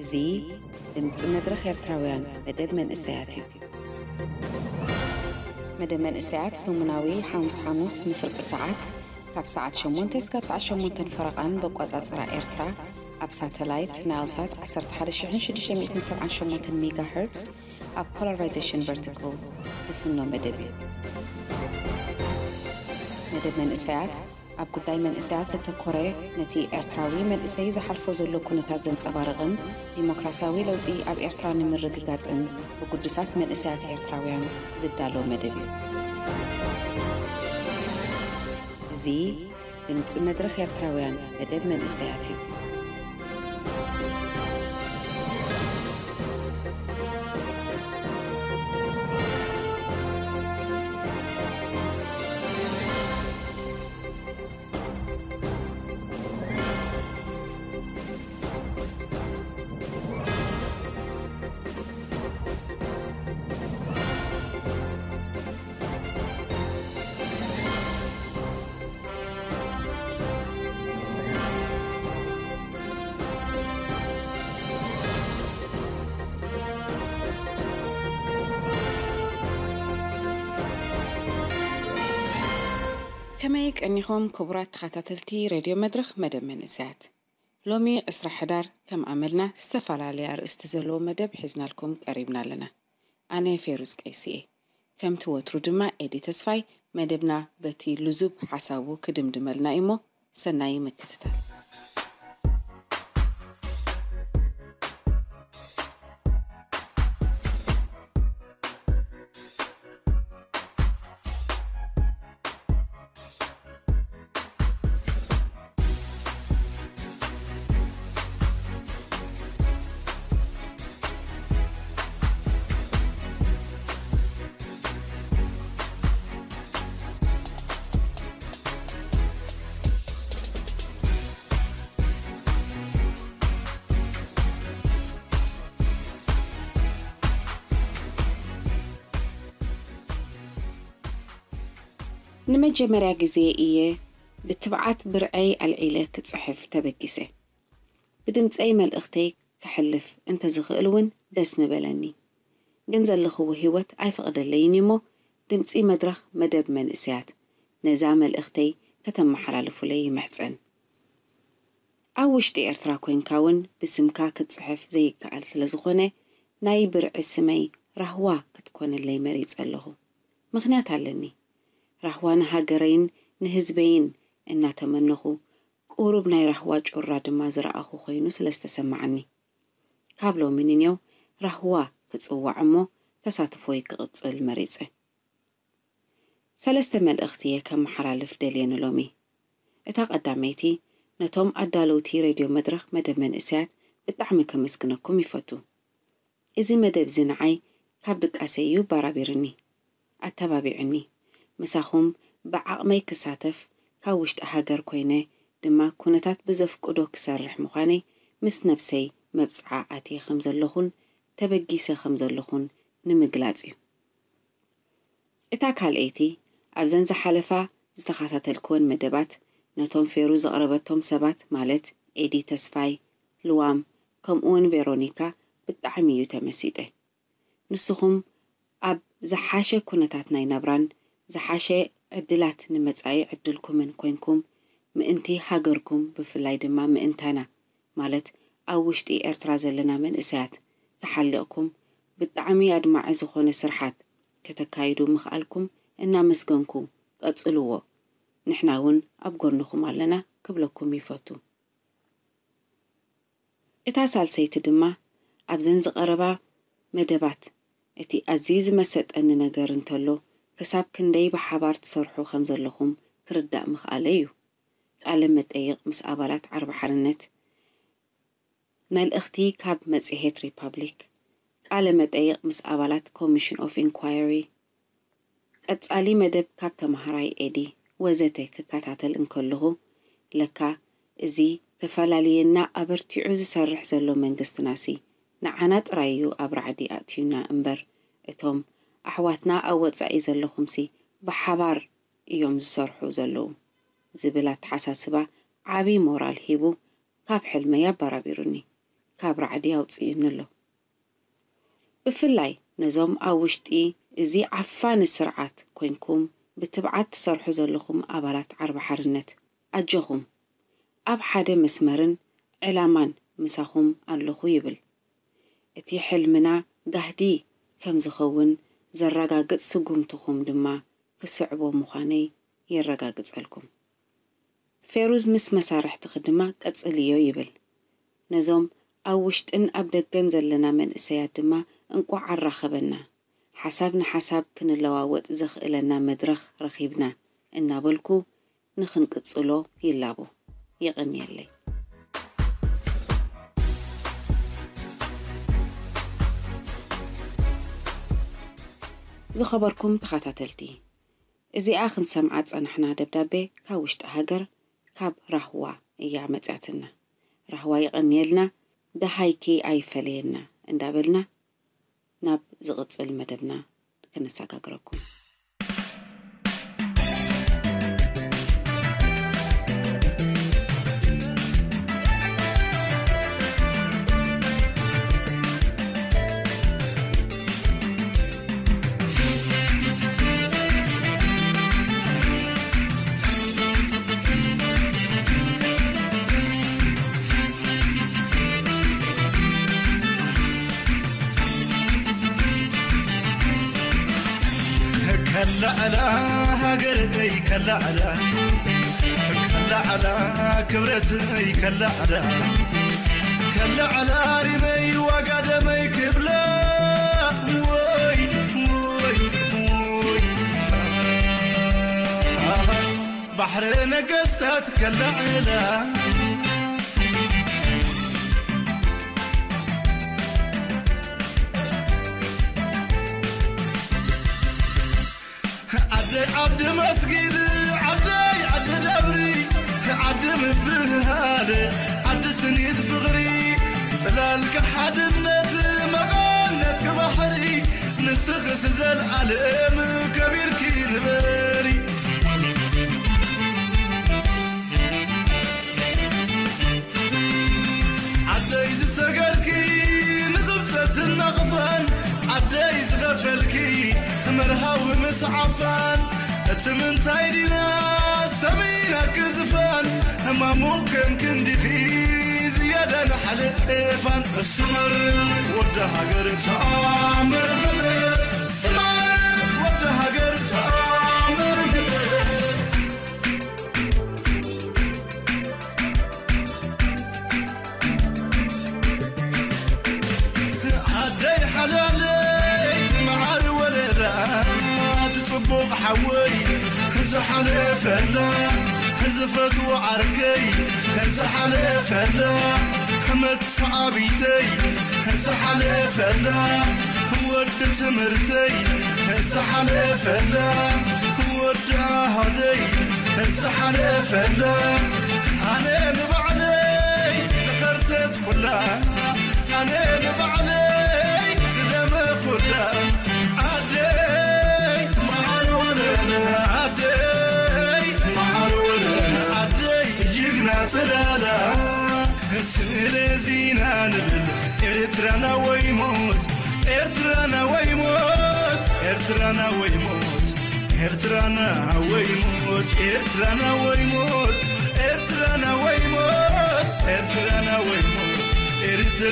እዚ ድምፂ መድረኽ ኤርትራውያን መደብ መንእሰያት እዩ። መደብ መንእሰያት ሰሙናዊ ሓሙስ ሓሙስ ንፍርቂ ሰዓት ካብ ሰዓት ሸሞንተ እስካብ ሰዓት ሸሞንተን ፈረቓን በቋጻጽራ ኤርትራ ኣብ ሳተላይት ናይልሳት ዓሰርተ ሓደ ሽሕን ሽዱሽተ ሚእትን ሰብዓን ሸሞንተን ሜጋ ሄርትስ ኣብ ፖላራይዜሽን ቨርቲካል ዝፍኖ መደብ እዩ። መደብ መንእሰያት ኣብ ጉዳይ መንእሰያት ዘተኮረ፣ ነቲ ኤርትራዊ መንእሰይ ዝሓልፎ ዘሎ ኩነታት ዘንጸባርቕን ዲሞክራስያዊ ለውጢ ኣብ ኤርትራ ንምርግጋጽን ብግዱሳት መንእሰያት ኤርትራውያን ዝዳሎ መደብ እዩ። እዚ ድምጺ መድረኽ ኤርትራውያን መደብ መንእሰያት እዩ። ከመይ ቀኒኹም ክቡራት ተኸታተልቲ ሬድዮ መድረኽ መደብ መንእሰያት? ሎሚ ዕስራ ሕዳር ከም ኣመልና ዝተፈላለየ ኣርእስቲ ዘለዎ መደብ ሒዝናልኩም ቀሪብና ኣለና። ኣነ ፌሩዝ ቀይሲ እየ። ከምቲ ወትሩ ድማ ኤዲ ተስፋይ መደብና በቲ ልዙብ ሓሳቡ ክድምድመልና እዩ እሞ ሰናይ ምክትታል። ንመጀመርያ ግዜ እየ ብትብዓት ብርዐይ ኣልዒለ ክጽሕፍ ተበጊሰ። ብድምጸይ መልእኽተይ ከሕልፍ እንተዝኽእል እውን ደስ ምበለኒ። ግን ዘለኽዎ ህይወት ኣይፈቕደለይን እሞ ድምጺ መድረኽ መደብ መንእሰያት ነዛ መልእኽተይ ከተመሓላልፉለይ ይምሕጸን። ኣብ ውሽጢ ኤርትራ ኮይንካ እውን ብስምካ ክትጽሕፍ ዘይከኣል ስለ ዝኾነ ናይ ብርዒ ስመይ ራህዋ ክትኮነለይ መሪጸ ኣለኹ። ምኽንያት ኣለኒ። ራህዋ ንሃገረይን ንህዝበይን እናተመነኹ ቁሩብ ናይ ራህዋ ጩራ ድማ ዝረኣኹ ኮይኑ ስለ ዝተሰማዓኒ። ካብ ሎሚ ንኔው ራህዋ ክጽዋዕ እሞ ተሳትፎይ ክቕጽል መሪጸ። ሰለስተ መልእኽቲ እየ ከመሓላልፍ ደልየ ንሎሚ። እታ ቀዳመይቲ ነቶም ኣዳለውቲ ሬድዮ መድረኽ መደብ መንእሰያት ብጣዕሚ ከመስግነኩም ይፈቱ። እዚ መደብ እዚ ንዓይ ካብ ድቃሰይ እዩ ባራቢርኒ፣ ኣተባቢዕኒ። ምሳኹም ብዓቕመይ ክሳተፍ ካብ ውሽጢ ሃገር ኮይነ ድማ ኩነታት ብዘፍቅዶ ክሰርሕ ምዃነይ ምስ ነብሰይ መብጽዓ ኣትየ ከም ዘለኹን ተበጊሰ ከም ዘለኹን ንምግላጽ እዩ። እታ ካልኣይቲ ኣብዘን ዝሓለፋ ዝተኸታተልክወን መደባት ነቶም ፌሩ ዘቕረበቶም ሰባት ማለት ኤዲ ተስፋይ፣ ልዋም ከምኡውን ቬሮኒካ ብጣዕሚ እዩ ተመሲጠ። ንስኹም ኣብ ዝሓሸ ኩነታት ናይ ናብራን ዝሓሸ ዕድላት ንመጻኢ ዕድልኩምን ኮይንኩም ምእንቲ ሃገርኩም ብፍላይ ድማ ምእንታና ማለት ኣብ ውሽጢ ኤርትራ ዘለና መንእሰያት ተሓሊቕኩም ብጣዕሚ ኣድማዒ ዝኾነ ስርሓት ከተካይዱ ምኽኣልኩም እናመስገንኩ ቀጽልዎ። ንሕና እውን ኣብ ጎንኹም ኣለና ክብለኩም ይፈቱ። እታ ሳልሰይቲ ድማ ኣብዘን ዝቐረባ መደባት እቲ ኣዝዩ ዝመሰጠኒ ነገር እንተሎ ክሳብ ክንደይ ብሓባር ትሰርሑ ከም ዘለኹም ክርዳእ ምኽኣለይ እዩ። ቃለ መጠይቕ ምስ ኣባላት ዓርቢ ሓርነት። መልእኽቲ ካብ መጽሔት ሪፓብሊክ። ቃለ መጠይቕ ምስ ኣባላት ኮሚሽን ኦፍ ኢንኳየሪ። ቀጻሊ መደብ ካብ ተመሃራይ ኤዲ ወዘተ ክከታተል እንከለኹ ለካ እዚ ከፈላልየና ኣበርቲዑ ዝሰርሕ ዘሎ መንግስትናሲ ንዓና ጥራይ እዩ ኣብ ራዕዲ ኣእትዩና እምበር እቶም ኣሕዋትና ኣብ ወጻኢ ዘለኹምሲ ብሓባር እዮም ዝሰርሑ ዘለዉ ዝብል ኣተሓሳስባ ዓቢ ሞራል ሂቡ ካብ ሕልመይ ኣባራቢሩኒ። ካብ ራዕዲ ኣውፅኡኒ ኣሎ። ብፍላይ ነዞም ኣብ ውሽጢ እዚ ዓፋኒ ስርዓት ኮይንኩም ብትብዓት ትሰርሑ ዘለኹም ኣባላት ዓርቢ ሓርነት፣ ኣጆኹም። ኣብ ሓደ መስመርን ዕላማን ምሳኹም ኣለኹ ይብል። እቲ ሕልምና ጋህዲ ከም ዝኸውን ዘረጋግጽ ስጉምትኹም ድማ ክስዕቦ ምዃነይ የረጋግጸልኩም። ፌሩዝ ምስ መሳርሕትኺ ድማ ቀጽልዮ ይብል። ነዞም ኣብ ውሽጥን ኣብ ደገን ዘለና መንእሰያት ድማ እንቋዕ ኣራኸበና፣ ሓሳብ ንሓሳብ ክንለዋወጥ ዘኽእለና መድረኽ ረኺብና እናበልኩ ንኽንቅጽሎ ይላቦ። የቐንየለይ። ዝኸበርኩም ተኸታተልቲ፣ እዚኣ ክንሰምዓ ጸናሕና ደብዳቤ ካብ ውሽጢ ሃገር፣ ካብ ራህዋ እያ መጽያትና። ራህዋ የቐንየልና፣ ደሃይኪ ኣይፈለየና እንዳበልና ናብ ዝቕጽል መደብና ክነሰጋግረኩም። ከላዕላ ሃገረይ ከላዕላ፣ ከላዕላ ክብረተይ ከላዕላ፣ ከላዕላ ሪመይ ዋጋ ደመይ ክብላ። ወይ ወይ ወይ፣ ባሕሪ ነገስታት ከላዕላ። ዓደይ ዓዲ መስጊድ፣ ዓደይ ዓዲ ደብሪ፣ ዓዲ ምብህሃል፣ ዓዲ ስኒት ፍቕሪ፣ ጽላልኪ ሓድነት፣ መቐነትኪ ባሕሪ፣ ንስኽስ ዘልኣለም ከቢርኪ ንበሪ። ዓደይ ዝሰገርኪ ንግብፀትን ናቕፋን፣ ዓደይ ዝኸፈልኪ መርሃዊ ምስ ዓፋን፣ እቲ ምንታይ ዲና ሰሚናኪ ዝፋን፣ ህማሙ ከም ክንዲኺ ዝያዳ ንሓለፋን። ስመር ወዲ ሃገር ተኣምር ፍጥረት፣ ስመር ወዲ ሃገር ተኣምር ፍጥረት። ዓደይ ሓላለይ መዓር ወለላ፣ እቲ ጽቡቕ ሓወይ ዝሓለፈላ፣ ዝፈትዎ ዓርከይ ዝሓለፈላ፣ መተዓቢተይ ዝሓለፈላ፣ ወዲ ትምህርተይ ዝሓለፈላ፣ ወዲ ኣሃደይ ዝሓለፈላ፣ ኣነ ንባዕለይ ዝኸርተትኩላ፣ ኣነ ንባዕለይ ዝደመኹላ፣ ዓደይ መዓር ወለላ፣ ዓደይ መዓር ወለላ፣ ዓደይ ጅግና ጽላላ። ስለዚ ኢና ንብል ኤርትራና ወይ ሞት፣ ኤርትራና ወይ ሞት፣ ኤርትራና ወይ ሞት፣ ኤርትራና ወይ ሞት፣ ኤርትራና ወይ ሞት፣ ኤርትራና ወይ ሞት፣ ኤርትራና ወይ ሞት፣ ኤርትራ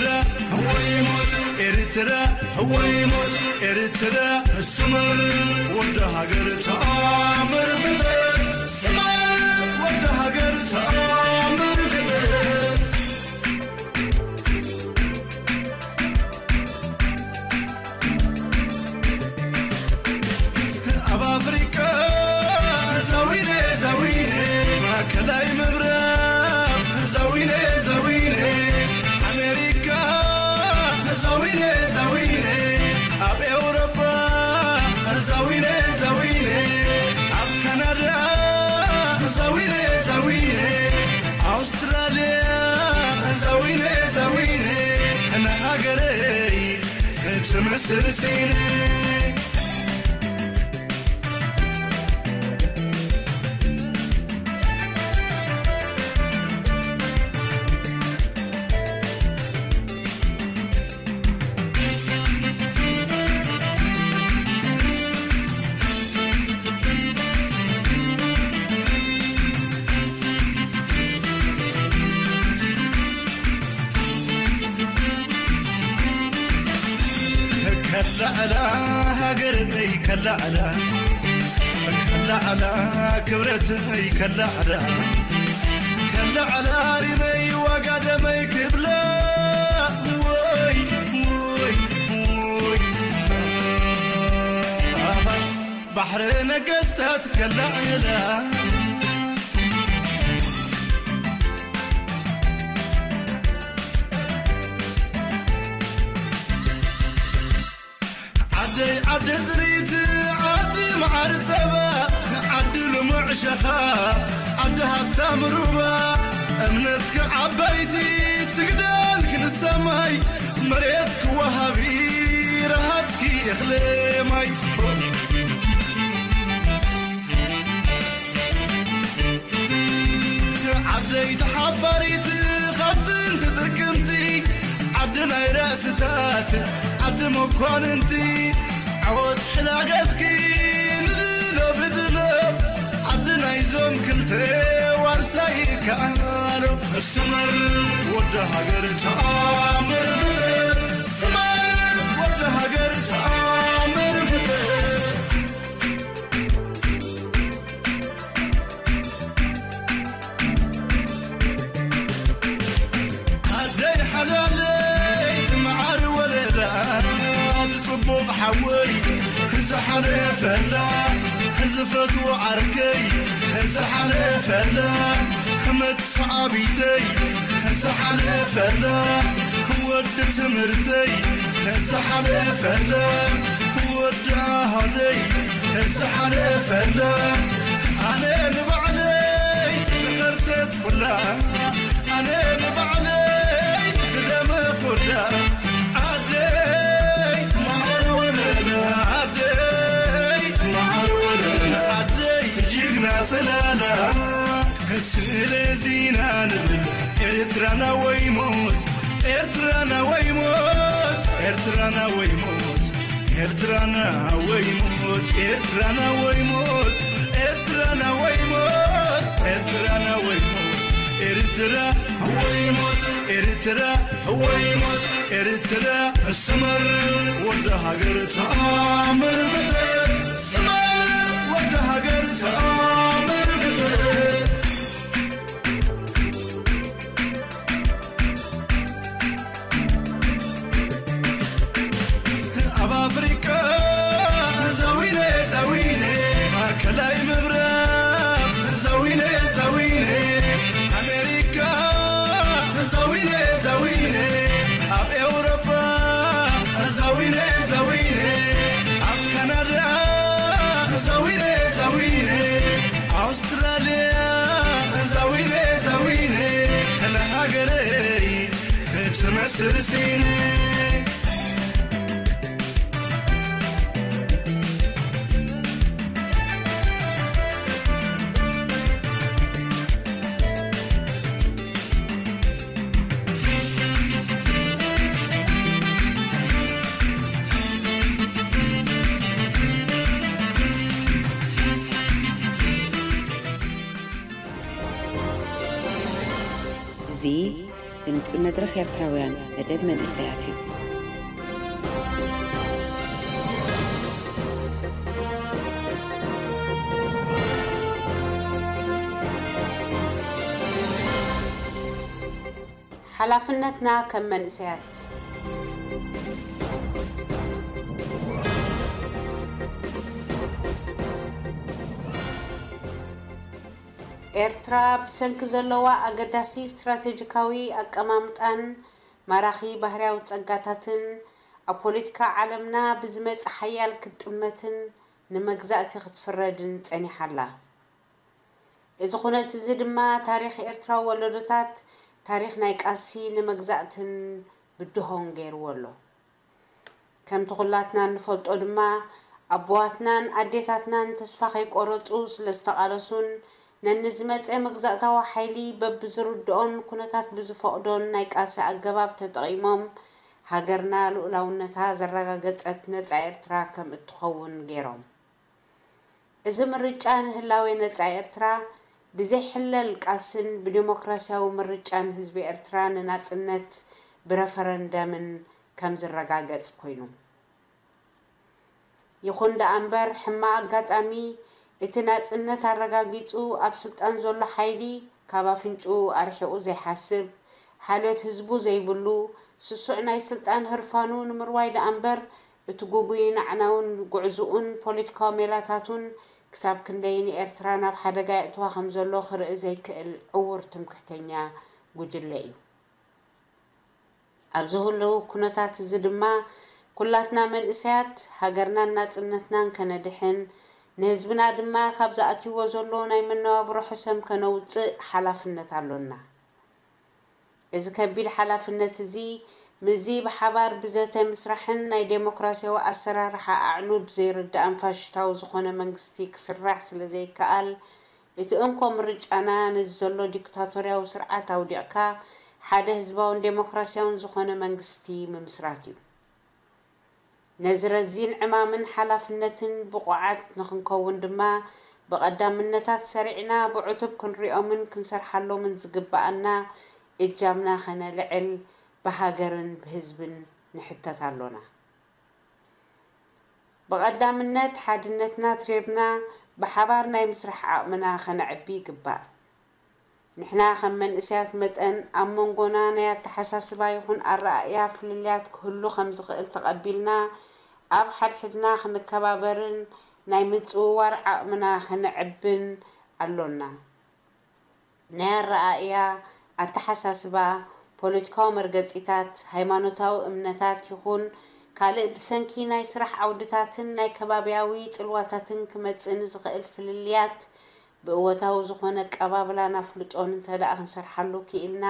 ወይ ሞት፣ ኤርትራ ወይ ሞት፣ ኤርትራ። ስመር ወዲ ሃገር ተኣምር ፍጥረት፣ ስመር ወዲ ሃገር ተኣምር ፍጥረት። ኣብ ኣፍሪቃ ዛዊነ ዛዊነ፣ ማእከላይ ምብራቕ ዛዊነ ዛዊነ፣ ኣሜሪካ ዛዊነ ዛዊነ፣ ኣብ ኤውሮጳ ዛዊነ ዛዊነ፣ ኣብ ካናዳ ዛዊነ ዛዊነ፣ ኣውስትራልያ ዛዊነ ዛዊነ፣ ንሃገረይ ትመስል ሲነ። ኣላ ሃገረይ ከላ ኣላ፣ ከላ ኣላ ክብረተይ ከላ ኣላ፣ ከላ ኣላ ሪመይ ዋጋ ደመይ ክብላ። ወይ ወይ ወይ ኣባ ባሕሪ ነገስታት ከላ ኣላ። ዓደይ ዓዲ ጥሪት ዓዲ መዓር ጸባ ዓዲ ልሙዕ ሸኻ ዓዲ ሃብታም ሩባ እምነትኪ ዓባይቲ ስግደልኪ ንሰማይ መሬትኪ ወሃቢ ረሃጽኪ እኽሊ ማይ። ዓደይ ተሓፋሪት ካብ ጥንቲ ጥቅምቲ ዓዲ ናይ ርእስታት ዓዲ መኳንንቲ ዓወት ሕላገትኪ ንድሎ ብድሎ ዓዲ ናይዞም ክልተ ዋርሳይ ከኣሎ። ስመር ወዲ ሃገር ተኣምር ፍትህ፣ ስመር ወዲ ሃገር ተኣምር ፍትህ። ኣደይ ሓላለይ መዓር ወለዳ ጽቡቕ ሓወይ ዝሓለፈላ ዝፈትዎ ዓርከይ ዝሓለፈላ መተዓቢተይ ዝሓለፈላ ወዲ ትምህርተይ ዝሓለፈላ ወዲ ኣሃደይ ዝሓለፈላ ኣነ ንባዕለይ ዝኸርተትኩላ ኣነ ንባዕለይ ዝደመኹላ ዓደይ መዓር ወለላ ዓደይ መዓር ወለላ ዓደይ ጅግና ጽላላ። ስለዚ ኢና ንብል ኤርትራና ወይ ሞት ኤርትራና ወይ ሞት ኤርትራና ወይ ሞት ኤርትራና ወይ ሞት ኤርትራና ወይ ሞት ኤርትራና ወይ ሞት ኤርትራና ወይ ሞት ኤርትራ ወይ ሞት ኤርትራ ወይ ሞት ኤርትራ ስመር ወዲ ሃገር ተኣምር ፍትህ ስመር ወዲ ሃገር ተኣምር ፍትህ። ኣብ ኣፍሪቃ ዛዊነ ዛዊነ ማእከላይ ምብራቕ ዛዊነ ዛዊነ ኣሜሪካ ዛዊነ ዛዊነ ኣብ ኤውሮጳ ዛዊነ ዛዊነ ኣብ ካናዳ ዛዊነ ዛዊነ ኣውስትራልያ ዛዊነ ዛዊነ ንሃገረይ ትመስል ሲነ። እዚ ድምጺ መድረኽ ኤርትራውያን መደብ መንእሰያት እዩ። ሓላፍነትና ከም መንእሰያት። ኤርትራ ብሰንኪ ዘለዋ ኣገዳሲ ስትራቴጂካዊ ኣቀማምጣን ማራኺ ባህርያዊ ጸጋታትን፣ ኣብ ፖለቲካ ዓለምና ብዝመጽእ ሓያል ክትጥመትን ንመግዛእቲ ክትፍረድን ጸኒሓ ኣላ። እዚ ኩነት እዚ ድማ ታሪኽ ኤርትራዊ ወለዶታት ታሪኽ ናይ ቃልሲ ንመግዛእትን ብድሆን ገይርዎ ኣሎ። ከምቲ ኩላትና እንፈልጦ ድማ፣ ኣቦዋትናን ኣዴታትናን ተስፋ ከይቆረጹ ስለ ዝተቓለሱን ነንዝመጸ መግዛእታዊ ሓይሊ በብዝርድኦን ኩነታት ብዝፈቕዶን ናይ ቃልሲ ኣገባብ ተጠቒሞም፣ ሃገርና ልኡላውነታ ዘረጋገጸት ነጻ ኤርትራ ከም እትኸውን ገይሮም። እዚ ምርጫ ንህላዌ ነጻ ኤርትራ ብዘይሕለል ቃልስን ብዴሞክራስያዊ ምርጫን ህዝቢ ኤርትራ ንናጽነት ብረፈረንደምን ከም ዝረጋገጽ ኮይኑ። ይኹን ደኣ እምበር፣ ሕማቕ ኣጋጣሚ፣ እቲ ናጽነት ኣረጋጊጹ ኣብ ስልጣን ዘሎ ሓይሊ፣ ካብ ኣፍንጭኡ ኣርሒቑ ዘይሓስብ፣ ሓልዮት ህዝቡ ዘይብሉ፣ ስሱዕ ናይ ስልጣን ህርፋኑ ንምርዋይ ደኣ እምበር፣ እቲ ጉጉይን ኣዕናውን ጉዕዝኡን ፖለቲካዊ ሜላታቱን ክሳብ ክንደይ ንኤርትራ ናብ ሓደጋ የእትዋ ከም ዘሎ ክርኢ ዘይክእል ዕዉር ትምክሕተኛ ጉጅለ እዩ። ኣብዚ ህልው ኩነታት እዚ ድማ፣ ኩላትና መንእሰያት ሃገርናን ናጽነትናን ከነድሕን፣ ንህዝብና ድማ ካብ ዝኣትይዎ ዘሎ ናይ መነባብሮ ሕሰም ከነውጽእ ሓላፍነት ኣሎና። እዚ ከቢድ ሓላፍነት እዚ፣ ምስዚ ብሓባር ብዘተ ምስራሕን ናይ ዴሞክራሲያዊ ኣሰራርሓ ኣዕኑድ ዘይርዳእን ፋሽስታዊ ዝኾነ መንግስቲ ክስራሕ ስለ ዘይከኣል፣ እቲ እንኮ ምርጫና ነዚ ዘሎ ዲክታቶርያዊ ስርዓት ኣውዲቕካ፣ ሓደ ህዝባውን ዴሞክራሲያውን ዝኾነ መንግስቲ ምምስራት እዩ። ነዚ ረዚን ዕማምን ሓላፍነትን ብቑዓት ንኽንከውን ድማ፣ ብቐዳምነታት ሰሪዕና ብዕቱብ ክንሪኦምን ክንሰርሓሎምን ዝግበኣና እጃምና ከነልዕል ብሃገርን ብህዝብን ንሕተት ኣሎና። ብቐዳምነት ሓድነትና ኣትሪርና ብሓባር ናይ ምስራሕ ዓቕምና ከነዕቢ ይግባእ። ንሕና ከም መንእሰያት መጠን ኣብ መንጎና ናይ ኣተሓሳስባ ይኹን ኣረኣእያ ፍልልያት ክህሉ ከም ዝኽእል ተቐቢልና ኣብ ሓድሕድና ክንከባበርን ናይ ምጽውዋር ዓቕምና ከነዕብን ኣሎና። ናይ ኣረኣእያ፣ ኣተሓሳስባ፣ ፖለቲካዊ መርገጺታት፣ ሃይማኖታዊ እምነታት ይኹን ካልእ ብሰንኪ ናይ ስራሕ ዓውድታትን ናይ ከባብያዊ ጽልዋታትን ክመጽእ ንዝኽእል ፍልልያት ብእወታዊ ዝኾነ ኣቀባብላን ኣፍልጦን እንተደኣ ክንሰርሓሉ ክኢልና፣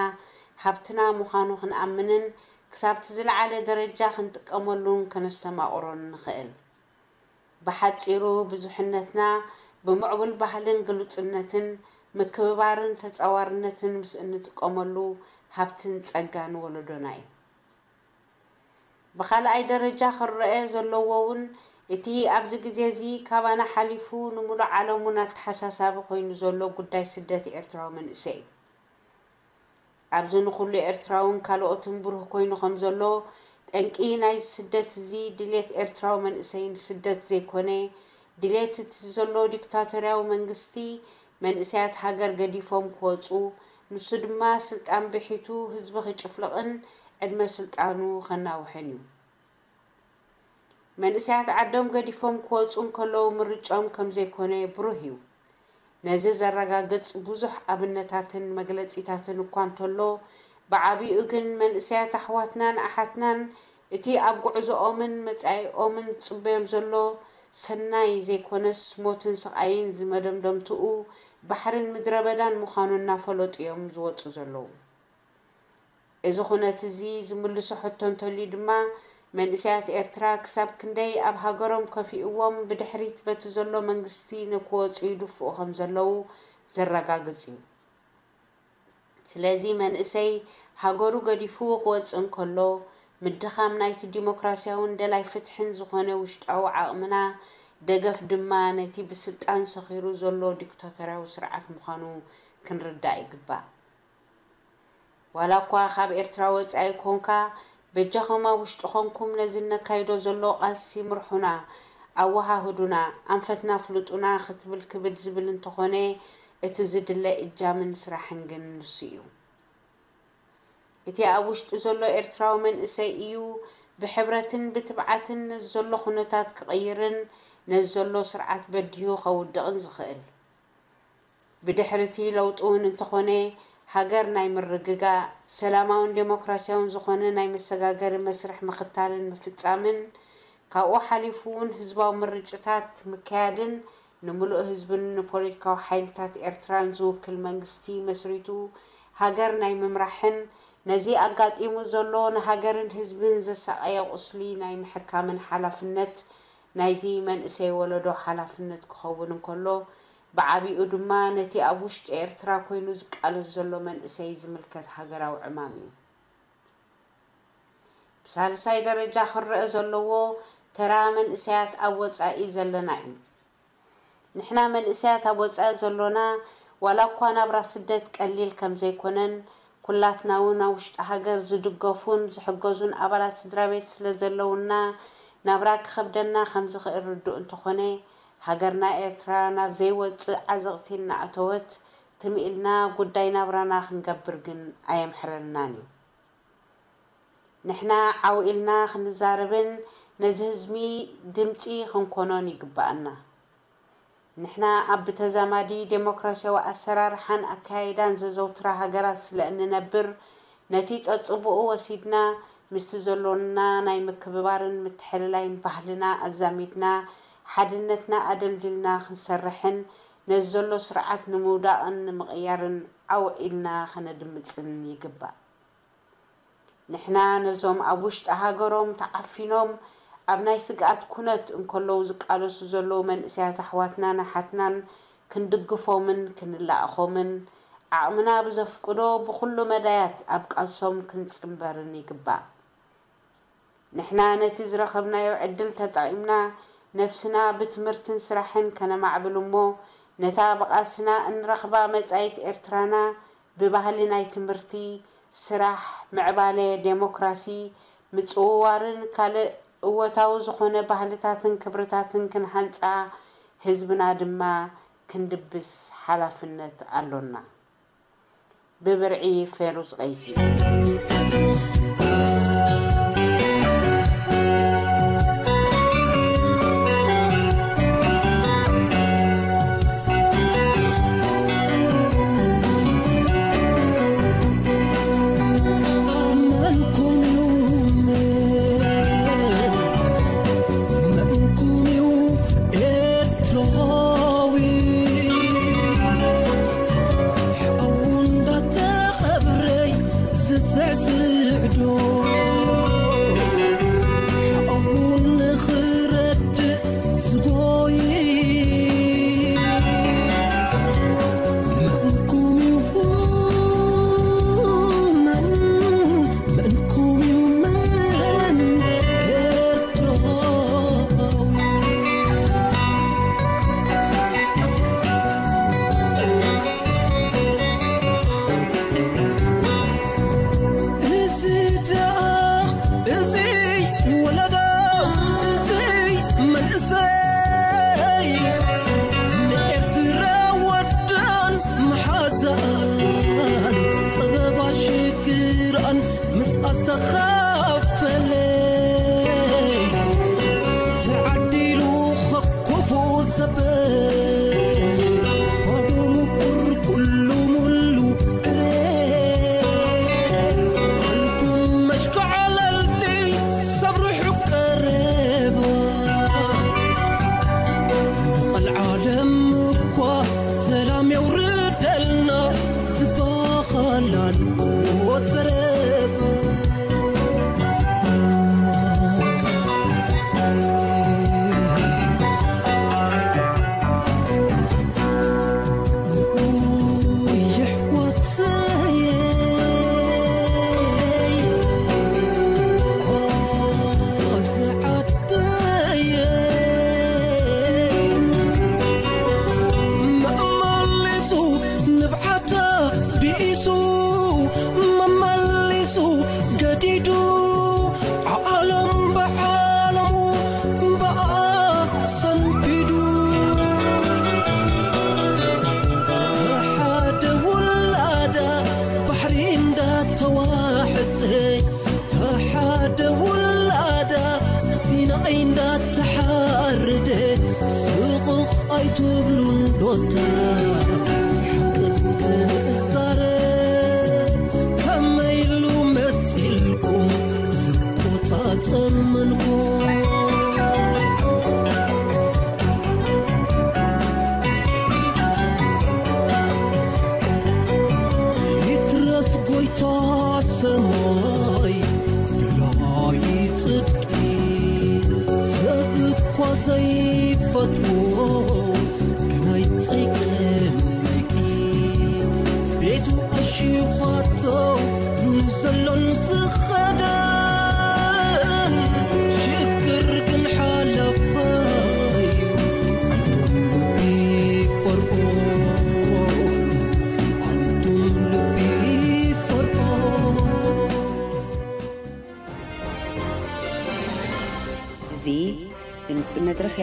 ሃብትና ምዃኑ ክንኣምንን ክሳብቲ ዝለዓለ ደረጃ ክንጥቀመሉን ከነስተማቕሮን ንኽእል። ብሓጺሩ ብዙሕነትና ብምዕቡል ባህልን ግሉጽነትን ምክብባርን ተጻዋርነትን ምስ እንጥቀመሉ ሃብትን ጸጋን ወለዶና እዩ። ብኻልኣይ ደረጃ ክረአ ዘለዎ እውን እቲ ኣብዚ ግዜ እዚ ካባና ሓሊፉ ንምሉእ ዓለምውን ኣተሓሳሳቢ ኮይኑ ዘሎ ጉዳይ ስደት ኤርትራዊ መንእሰይ እዩ። ኣብዚ ንኹሉ ኤርትራውን ካልኦትን ብሩህ ኮይኑ ከም ዘሎ፣ ጠንቂ ናይዚ ስደት እዚ ድሌት ኤርትራዊ መንእሰይ ንስደት ዘይኮነ፣ ድሌት እቲ ዘሎ ዲክታቶርያዊ መንግስቲ መንእሰያት ሃገር ገዲፎም ክወጹ፣ ንሱ ድማ ስልጣን ብሒቱ ህዝቢ ክጭፍልቕን ዕድመ ስልጣኑ ከናውሕን እዩ። መንእሰያት ዓዶም ገዲፎም ክወጹ እንከለዉ ምርጫኦም ከም ዘይኮነ ብሩህ እዩ። ነዚ ዘረጋግጽ ብዙሕ ኣብነታትን መግለጺታትን እኳ እንተሎ፣ ብዓቢኡ ግን መንእሰያት ኣሕዋትናን ኣሓትናን እቲ ኣብ ጉዕዞኦምን መጻኢኦምን ዝጽበዮም ዘሎ ሰናይ ዘይኮነስ ሞትን ስቓይን ዝመደምደምትኡ ባሕርን ምድረ በዳን ምዃኑ እናፈለጡ እዮም ዝወጹ ዘለዉ። እዚ ኩነት እዚ ዝምልሶ ሕቶ እንተልዩ ድማ፣ መንእሰያት ኤርትራ ክሳብ ክንደይ ኣብ ሃገሮም ከፊእዎም ብድሕሪት በቲ ዘሎ መንግስቲ ንክወጹ ይድፍኡ ከም ዘለዉ ዘረጋግጽ እዩ። ስለዚ መንእሰይ ሃገሩ ገዲፉ ክወጽእ እንከሎ፣ ምድኻም ናይቲ ዲሞክራሲያውን ደላይ ፍትሕን ዝኾነ ውሽጣዊ ዓቕምና፣ ደገፍ ድማ ነቲ ብስልጣን ሰኺሩ ዘሎ ዲክታቶርያዊ ስርዓት ምዃኑ ክንርዳእ ይግባእ። ዋላ እኳ ካብ ኤርትራ ወጻኢ ኮንካ፣ በጃኹም ኣብ ውሽጢ ኮንኩም ነዚ እነካይዶ ዘሎ ቃልሲ ምርሑና፣ ኣወሃህዱና፣ ኣንፈትና ፍሉጡና ክትብል ክብድ ዝብል እንተኾነ፣ እቲ ዝድለ እጃምን ስራሕን ግን ንሱ እዩ። እቲ ኣብ ውሽጢ ዘሎ ኤርትራዊ መንእሰይ እዩ ብሕብረትን ብትብዓትን ነዚ ዘሎ ኩነታት ክቕይርን ነዚ ዘሎ ስርዓት በዲሁ ከውድቕን ዝኽእል። ብድሕሪ እቲ ለውጢ እውን እንተኾነ፣ ሃገር ናይ ምርግጋእ፣ ሰላማውን ዴሞክራሲያውን ዝኾነ ናይ መሰጋገሪ መስርሕ ምኽታልን ምፍጻምን፣ ካብኡ ሓሊፉ እውን ህዝባዊ ምርጭታት ምክያድን፣ ንምሉእ ህዝብን ንፖለቲካዊ ሓይልታት ኤርትራን ዝውክል መንግስቲ መስሪቱ ሃገር ናይ ምምራሕን፣ ነዚ ኣጋጢሙ ዘሎ ንሃገርን ህዝብን ዘሳቐየ ቁስሊ ናይ ምሕካምን ሓላፍነት ናይዚ መንእሰይ ወለዶ ሓላፍነት ክኸውን እንከሎ፣ ብዓቢኡ ድማ ነቲ ኣብ ውሽጢ ኤርትራ ኮይኑ ዝቃለስ ዘሎ መንእሰይ ዝምልከት ሃገራዊ ዕማም እዩ። ብሳልሳይ ደረጃ ክረአ ዘለዎ ተራ መንእሰያት ኣብ ወጻኢ ዘለና እዩ። ንሕና መንእሰያት ኣብ ወጻኢ ዘሎና፣ ዋላ እኳ ናብራ ስደት ቀሊል ከም ዘይኮነን፣ ኩላትና እውን ኣብ ውሽጢ ሃገር ዝድገፉን ዝሕገዙን ኣባላት ስድራ ቤት ስለ ዘለውና፣ ናብራ ክኸብደና ከም ዝኽእል ርዱእ እንተኾነ፣ ሃገርና ኤርትራ ናብ ዘይወጽእ ዓዘቕቲ እናኣተወት፣ ትም ኢልና ጉዳይ ናብራና ክንገብር ግን ኣየምሕረልናን እዩ። ንሕና ዓው ኢልና ክንዛረብን ነዚ ህዝቢ ድምጺ ክንኮኖን ይግባኣና። ንሕና ኣብ ብተዛማዲ ዴሞክራስያዊ ኣሰራርሓን ኣከያይዳን ዘዘውትራ ሃገራት ስለ እንነብር፣ ነቲ ጸጽቡኡ ወሲድና ምስቲ ዘሎና ናይ ምክብባርን ምትሕልላይን ባህልና ኣዛሚድና፣ ሓድነትና ኣደልዲልና ክንሰርሕን ነዚ ዘሎ ስርዓት ንምውዳቕን ንምቕያርን ዓው ኢልና ከነድምጽን ይግባእ። ንሕና ነዞም ኣብ ውሽጢ ሃገሮም ተዓፊኖም ኣብ ናይ ስግኣት ኩነት እንከለዉ ዝቃለሱ ዘለዉ መንእሰያት ኣሕዋትናን ኣሓትናን ክንድግፎምን ክንላእኾምን ዓቕምና ብዘፍቅዶ ብኹሉ መዳያት ኣብ ቃልሶም ክንጽንበርን ይግባእ። ንሕና ነቲ ዝረኸብናዮ ዕድል ተጠቒምና ነፍስና ብትምህርትን ስራሕን ከነማዕብል እሞ ነታ ብቓልስና እንረኽባ መጻኢት ኤርትራና ብባህሊ ናይ ትምህርቲ፣ ስራሕ፣ ምዕባለ፣ ዴሞክራሲ፣ ምጽውዋርን ካልእ እወታዊ ዝኾነ ባህልታትን ክብርታትን ክንሃንጻ ህዝብና ድማ ክንድብስ ሓላፍነት ኣሎና። ብብርዒ ፌሩዝ ቀይሲ።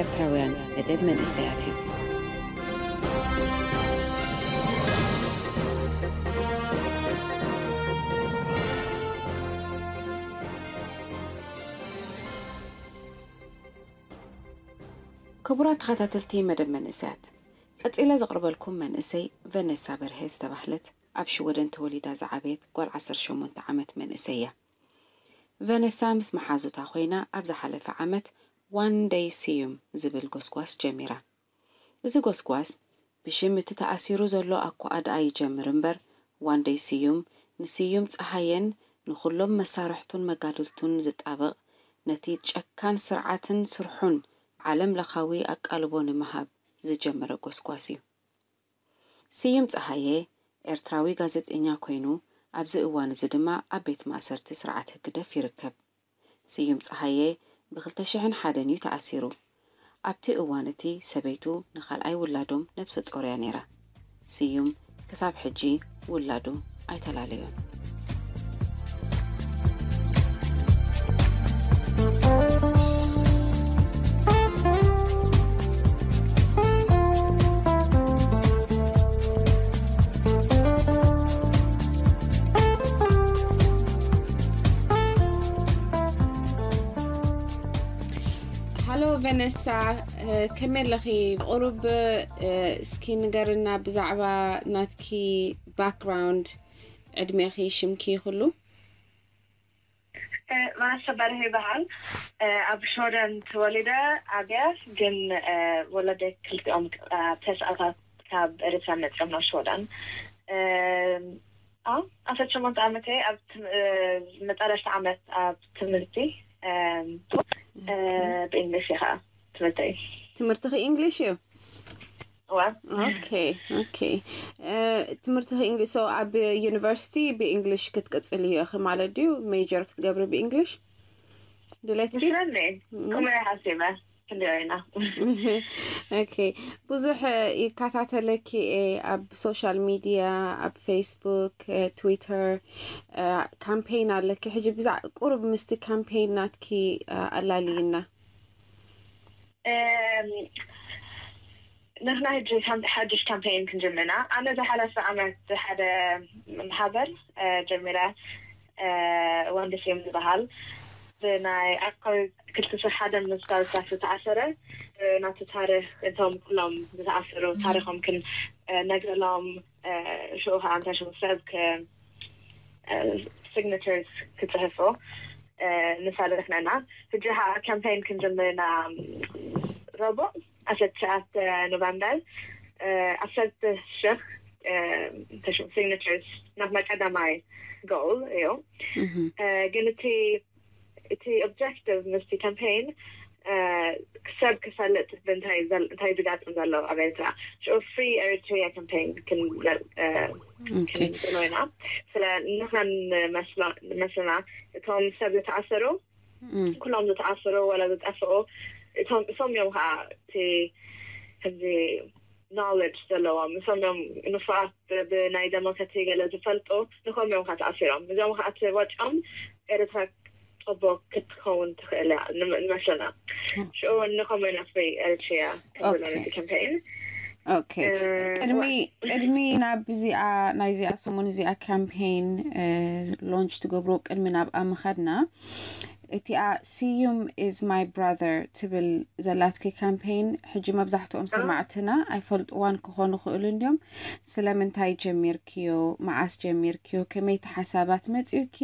ኤርትራውያን መደብ መንእሰያት እዩ። ክቡራት ተኸታተልቲ መደብ መንእሰያት፣ ቀጺለ ዘቕርበልኩም መንእሰይ ቨነሳ በርሄ ዝተባህለት ኣብ ሽወደን ተወሊዳ ዝዓበየት ጓል ዓሰርተ ሸሞንተ ዓመት መንእሰይ እያ። ቨነሳ ምስ መሓዙታ ኮይና ኣብ ዝሓለፈ ዓመት ዋን ደይ ስዩም ዝብል ጎስጓስ ጀሚራ። እዚ ጎስጓስ ብሽም እቲ ተኣሲሩ ዘሎ ኣኳኣድኣ ይጀምር እምበር፣ ዋን ደይ ስዩም ንስዩም ጸሃየን ንኹሎም መሳርሕቱን መጋድልቱን ዝጣበቕ፣ ነቲ ጨካን ስርዓትን ስርሑን ዓለም ለኻዊ ኣቃልቦ ንምሃብ ዝጀመረ ጎስጓስ እዩ። ስዩም ጸሃየ ኤርትራዊ ጋዜጠኛ ኮይኑ፣ ኣብዚ እዋን እዚ ድማ ኣብ ቤት ማእሰርቲ ስርዓት ህግደፍ ይርከብ። ስዩም ጸሃየ ብ ክልተ ሽሕን ሓደን እዩ ተኣሲሩ። ኣብቲ እዋን እቲ ሰበይቱ ንኻልኣይ ውላዶም ነብሰ ጾር እያ ነይራ። ስዩም ክሳብ ሕጂ ውላዱ ኣይተላለዮን። ሃሎ ቨነሳ፣ እ፣ ከመይ ኣለኺ? ቁሩብ፣ እ፣ እስኪ ንገርና ብዛዕባ ናትኪ ባክግራውንድ፣ ዕድሜኺ፣ ሽምኪ፣ ኩሉ። እ፣ ቨነሳ በርሄ ይበሃል። እ፣ ኣብ ሽወደን ተወሊደ ዓብየ፣ ግን፣ እ፣ ወለደይ ክልቲኦም፣ እ፣ ተስዓታት ካብ ኤርትራ መጺኦም ናብ ሽወደን። እ፣ ኣዎ፣ ዓሰርተ ሸሞንተ ዓመተይ ኣብ ትም-፣ እ፣ መጻረሽቲ ዓመት ኣብ ትምህርቲ፣ እ፣ እ፣ ኦኬ። ብእንግሊሽ እየ ኸኣ ትምህርተይ። ትምህርትኺ እንግሊሽ እዩ? እዋ። ኦኬ፣ ኦኬ። እ፣ ትምህርትኺ እንግሊሽ፣ so ኣብ ዩኒቨርሲቲ ብእንግሊሽ ክትቅጽል እዩ ኢኺ ማለት ድዩ? ሜጀር ክትገብሪ ብእንግሊሽ ድሌትኪ? ይመስለኒ። እም። ከምኡ እየ ሓሲበ። ክንሪኦ ኢና። ኦኬ። ብዙሕ ይከታተለኪ እየ ኣብ ሶሻል ሚድያ፣ ኣብ ፌስቡክ፣ እ፣ ትዊተር፣ እ፣ ካምፔይን ኣለኪ። ሕጂ ብዛዕ-፣ ቁሩብ ምስቲ ካምፔይን ናትኪ፣ እ፣ ኣላልይና። እም፣ ንሕና ሕጂ ካም-፣ ሓድሽ ካምፔይን ክንጅምር ኢና። ኣነ ዝሓለፈ ዓመት ሓደ ማሕበር፣ እ፣ ጀሚረ፣ እ፣ ወንድስዮም ዝበሃል ብናይ ኣኮይ ክልተ ሽሕ ሓደ ምስ ዳርሳፍ ዝተኣሰረ፣ እ፣ ናቱ ታሪኽ፣ እቶም ኩሎም ዝተኣሰሩ ታሪኾም ክን-፣ እ፣ ነግረሎም፣ እ፣ ሽዑ ከዓ እንታይ ሽሙ ሰብ ክ-፣ እ፣ ሲግነቸርስ ክጽሕፉ፣ እ፣ ንሳለፍና ኢና። ሕጂ ከዓ ካምፔይን ክንጅምር ኢና፣ ረቡዕ ዓሰርተ ትሽዓተ ኖቨምበር፣ እ፣ ዓሰርተ ሽሕ፣ እ፣ እንታይ ሽሙ ሲግነቸርስ ናትና ቀዳማይ ጎል እዩ። እህ። እ፣ ግን እቲ፣ እቲ ኦብጀክቲቭ ምስቲ ካምፔይን፣ እ፣ ሰብ ክፈልጥ ብእንታይ ዘል-፣ እንታይ ዝጋጥም ዘሎ ኣብ ኤርትራ። ሽዑ ፍሪ ኤሪትሪያ ካምፔይን ክንብል፣ እ፣ ኦኬ። ክንብሎ ኢና። ስለ ንሕና ንመስሎ-፣ ንመስልና እቶም ሰብ ዝተኣሰሩ፣ እም። ኩሎም ዝተኣሰሩ ወላ ዝጠፍኡ እቶም፣ እሶም እዮም ከዓ እቲ ከምዚ ኖሌጅ ዘለዎም፣ እሶም እዮም ንፉዓት ብ-፣ ብናይ ደሞክራሲ ገለ ዝፈልጡ፣ ንሶም እዮም ከዓ ተኣሲሮም። እዚኦም ከዓ እቲ ወጪኦም ኤርትራ ጽቡቅ ክትኸውን ትኽእል እያ ን-፣ ንመስለና። ኦኬ። ሽዑ ንኸምኡ ኢና ፍሪ ኤሪትሪያ ክንብሎ ኦኬ። ነቲ ካምፔይን። ኦኬ። እ፣ ቅድሚ፣ ዋ- ቅድሚ ናብ እዚኣ፣ ናይዚኣ ሰሙን እዚኣ ካምፔይን፣ እ፣ ሎንች ትገብሮ ቅድሚ ናብኣ ምኻድና፣ እቲኣ ስዩም is my brother ትብል ዘላትኪ ካምፔይን፣ ሕጂ መብዛሕትኦም እ። ሰማዕትና ኣይፈልጥዋን ክኾኑ ይኽእሉ እንድዮም። ስለምንታይ ጀሚርክዮ? መዓስ ጀሚርክዮ? ከመይ እቲ ሓሳባት መጺኡኪ?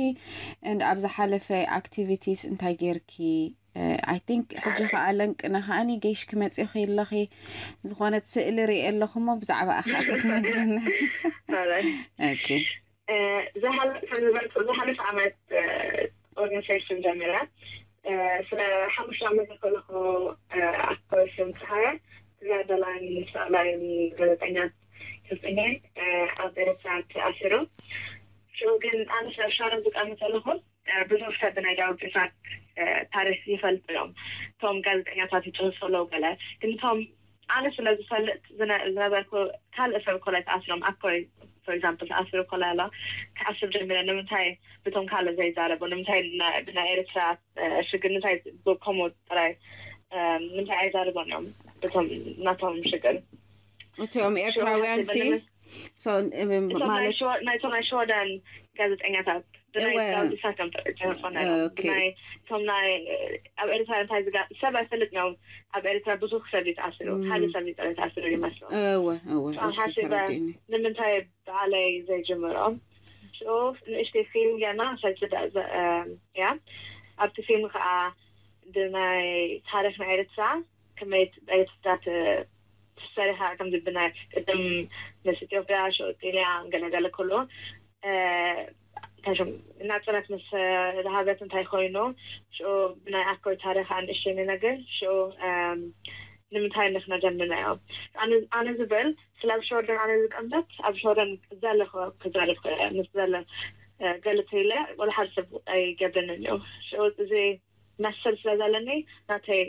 And ኣብ ዝሓለፈ ኣክቲቪቲስ እንታይ ጌርኪ? እ፣ I think ሕጂ ከኣ ለንቅነ ከኣኒ ገይሽ ክመጺኺ ኣለኺ። ዝኾነት ስእሊ ርእየ ኣለኹ እሞ ብዛዕባኣ ከኣ ክትነግርና። ኣራይ። ኦኬ። እ፣ ዝሓለፈ፣ ዝሓለፈ ዓመት፣ እ፣ ኦርጋናይዜሽን ጀሚረ። እ፣ ስለ ሓሙሽተ ዓመት ከለኹ፣ እ፣ ኣኮ ስም ጸሃየ፣ ተጋዳላይን ሰኣላይን ጋዜጠኛ፣ ጋዜጠኛ፣ እ፣ ኣብ ኤርትራ ተኣሲሩ። ሽዑ ግን ኣነ ስለ ሻረን ዝቃመ ከለኹ፣ እ፣ ብዙሕ ሰብ ናይ ዳዊት ኢሳቅ፣ እ፣ ታሪኽ ይፈልጡ እዮም። እቶም ጋዜጠኛታት ይጽህፉ ኣለዉ ገለ። ግን እቶም ኣነ ስለ ዝፈልጥ ዝነ-፣ ዝነበርኩ ካልእ ሰብ ኮላይ ተኣሲሮም። ኣኮይ፣ for example፣ ተኣሲሩ ኮላይ ኣሎ። ክሓስብ ጀሚረ፣ ንምንታይ ብቶም ካልእ ዘይዛረቡ? ንምንታይ ና-፣ ብናይ ኤርትራ፣ እ፣ ሽግር ንምንታይ ብ-፣ ከምኡ ጥራይ ምንታይ ኣይዛርቦን እዮም ብቶም ናቶም ሽግር። እቲኦም ኤርትራውያን ሲ እቶም ናይ ሽወደን ጋዜጠኛታት ብናይ ሳውዲ ሳከም ተረፈነ እቶም ናይ ኣብ ኤርትራ እንታይ ዝጋ ሰብ ኣይፈልጥ ነው። ኣብ ኤርትራ ብዙሕ ሰብ ይተኣስሩ ሓደ ሰብ ይጠረ ተኣስሩ ይመስሉ። ሓሲበ ንምንታይ በዓለይ ዘይጅምሮም ንእሽተይ ፊልም ገና ሰልስዳ እያ። ኣብቲ ፊልም ከዓ ብናይ ታሪክ ናይ ኤርትራ ከመይ ኤርትራ ትሰሪሓ ከምዚ ብናይ ቅድም ምስ ኢትዮጵያ ሽዑ ጢልያን ገለገለ ኩሉ ናጽነት ምስ ዝሃበት እንታይ ኮይኑ ሽዑ ብናይ ኣኮይ ታሪክ ኣንእሽተይ ንነግር ሽዑ ንምንታይ ንክነደምናዮ ኣነ ዝብል ስለ ኣብ ሸወደን ኣነ ዝቀምበት ኣብ ሸወደን ዘለ ክዛረብ ምስ ዘለ ገለተ ኢለ ወላ ሓደ ሰብ ኣይገብረንን እዩ። ሽዑ እዚ መስል ስለ ዘለኒ ናተይ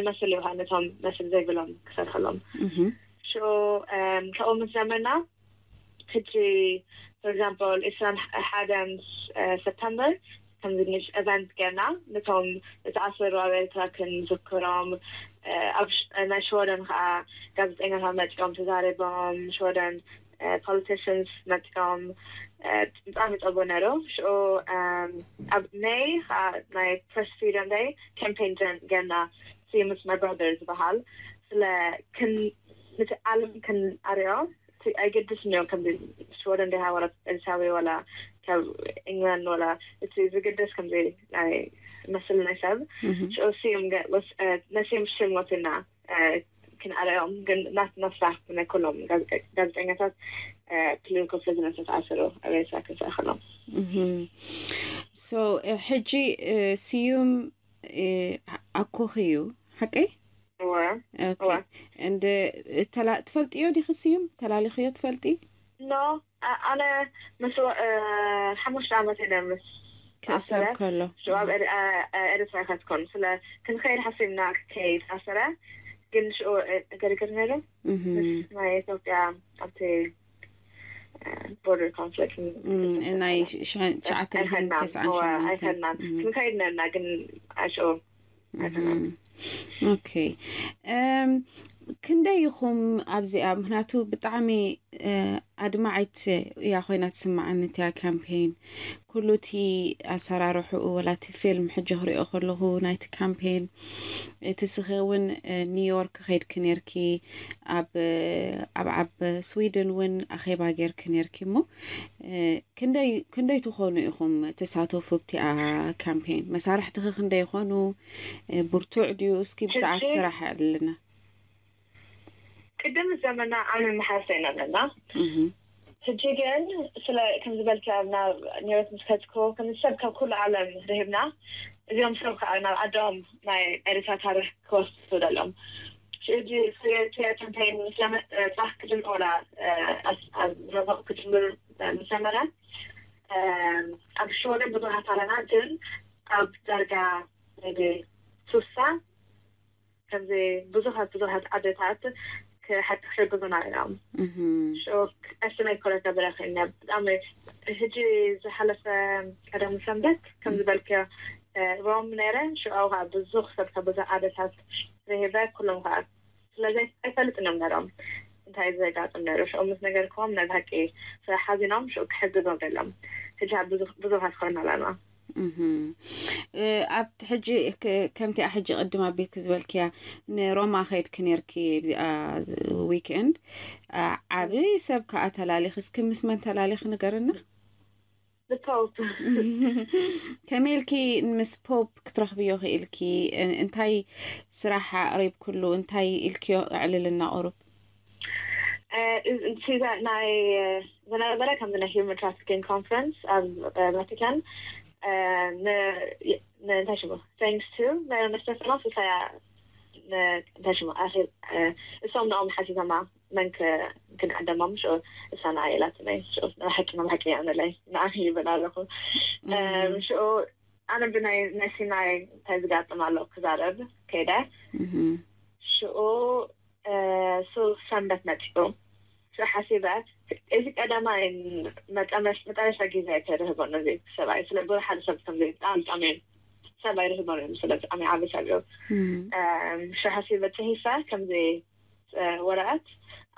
መስል ይውሃ ነቶም መስል ዘይብሎም ክሰርሐሎም ሽዑ ካብኡ ምስ ዘመና ሕጂ for example ኢስራን ሓደን ሰፕተምበር ከምዚ ንሽ event ገና ነቶም ዝተኣሰሩ ኣብ ኤርትራ ክንዝክሮም ኣብ ናይ ሽወደን ከዓ ጋዜጠኛታት መፂኦም ተዛሪቦም ሽወደን politicians መፂኦም ብጣዕሚ ፀቦ ነይሩ። ሽዑ ኣብ ሜይ ከዓ ናይ press freedom day campaign ገና ምስ my brother ዝበሃል ስለ ክን ነቲ ዓለም ክንኣርዮ ኣይገድስን እዮም ከምዚ ሽወደን ዲሃ ወላ ኤልሳዊ ወላ ካብ ኢንግላንድ ወላ እቲ ዝግደስ ከምዚ ናይ መስል ናይ ሰብ ሽዑ ስዩም ነስዩም ሽም ወሲና ክንኣርዮም ግን ናትና ስራሕ ናይ ኩሎም ጋዜጠኛታት political prisoners ተኣሰሩ ኣብ ኤርትራ ክንስእክሎም። So ሕጂ ስዩም ኣኮኺ እዩ ሓቀይ? እወ እንደ ትፈልጥዮ ዲኺ ስዩም ተላሊኽዮ ትፈልጢ? ኖ ኣነ ምስ ሓሙሽተ ዓመት ኢለ ምስ ክእሰር ከሎ ሽዑ ኣብ ኤርትራ ከትኮን ስለ ክንኸይድ ሓሲብና ከይድ ኣሰረ ግን ሽዑ ገርግር ነይሩ ናይ ኢትዮጵያ ኣብቲ border conflict ናይ ትሽዓተ ሚእትን ተስዓን ሸሞንተን ኣይኸድናን ክንከይድ ነርና ግን ሽዑ ኦኬ ክንደይ ኢኹም ኣብዚኣ? ምክንያቱ ብጣዕሚ ኣድማዒት እያ ኮይና ትስምዓኒ እቲያ ካምፔን። ኩሉ እቲ ኣሰራርሕኡ ወላ እቲ ፊልም ሕጂ ክሪኦ ከለኹ ናይቲ ካምፔን እቲ ስኺ እውን ኒውዮርክ ከይድኪ ነርኪ ኣብ ኣብ ኣብ ስዊድን እውን ኣኼባ ጌርኪ ነርኪ እሞ ክንደይ ክንደይ ትኾኑ ኢኹም ተሳተፉ ኣብቲኣ ካምፔን? መሳርሕትኺ ክንደይ ይኾኑ? ብርቱዕ ድዩ? እስኪ ብዛዕባ እቲ ስራሕ ኣዕልልና። ቅድም ዘመና ኣነ መሓሰ ኢና ኣለና ሕጂ ግን ስለ ከም ዝበልኪ ኣብና ኒሮት ምስ ከትኮ ከም ሰብ ካብ ኩሉ ዓለም ርሂብና እዚኦም ሰብ ከዓ ናብ ዓዶም ናይ ኤርትራ ታሪክ ክወስዱ ደሎም ሕጂ ፍሬትያ ተንታይን ምስለመ ጻህ ክድን ኦላ ረበቕ ክድምር ምሰመረ ኣብ ሽወደን ብዙሃት ኣለና ግን ኣብ ዳርጋ maybe ሱሳ ከምዚ ብዙሓት ብዙሓት ዓደታት ክሕግዙና እዮም። ሽዑ ቀስመይ ኮረ ከብረ ኮይነ ብጣዕሚ ሕጂ ዝሓለፈ ቀደም ሰንበት ከም ዝበልክዮ ሮም ነይረ። ሽዑ ከዓ ብዙሕ ሰብ ካብ ብዙሕ ዓደታት ረሂበ ኩሎም ከዓ ስለዚ ኣይፈልጥን እዮም ነይሮም እንታይ ዘጋጥም ነይሩ። ሽዑ ምስ ነገርክዎም ናይ ብሓቂ ሓዚኖም ሽዑ ክሕግዞም ደሎም ሕጂ ብዙሓት ኮይና ኣለና። ኣብ ሕጂ ከምቲኣ ሕጂ ቅድም ኣቢልክ ዝበልክያ ንሮማ ከይድክ ነርኪ ዚኣ ዊክኤንድ ዓብይ ሰብ ከዓ ተላሊክ እስኪ ምስ መን ተላሊክ ንገርና። ብፖፕ ከመይ ኢልኪ ምስ ፖፕ ክትረኽብዮ ክኢልኪ? እንታይ ስራሕ ኣቕሪብክሉ? እንታይ ኢልክዮ ኣዕልልና ቁሩብ? ናይ ዝነበረ ከምዚ ናይ human trafficking conference ኣብ ቫቲካን እንታይ ሽሙ thanks to ናይ መስተፈኖ ስሳያ እንታይ ሽሙ እሶም ንኦም ሓቲቶማ መን ክንዕደሞም ሽዑ እሳ ንዓ ኢላትኒ ሽዑ ንባሓቂ ንባሓቂ እያ ንለይ ንዓ ይብል ኣለኹ ሽዑ ኣነ ብናይ ናይ ሲናይ እንታይ ዝጋጥም ኣሎ ክዛረብ ከይደ ሽዑ ሱር ሰንበት መፂኡ ሽዑ ሓሲበ እዚ ቀዳማይ መጠረሻ ግዜ ተርህቦ ነዚ ሰብኣይ ስለ ብዙ ሓደ ሰብ ከም ብጣዕሚ ብጣዕሚ ሰብ ኣይርህቦን እዮም። ስለ ብጣዕሚ ዓቢ ሰብ እዮም። ሽሓሲ በጽሒፈ ከምዚ ወረቐት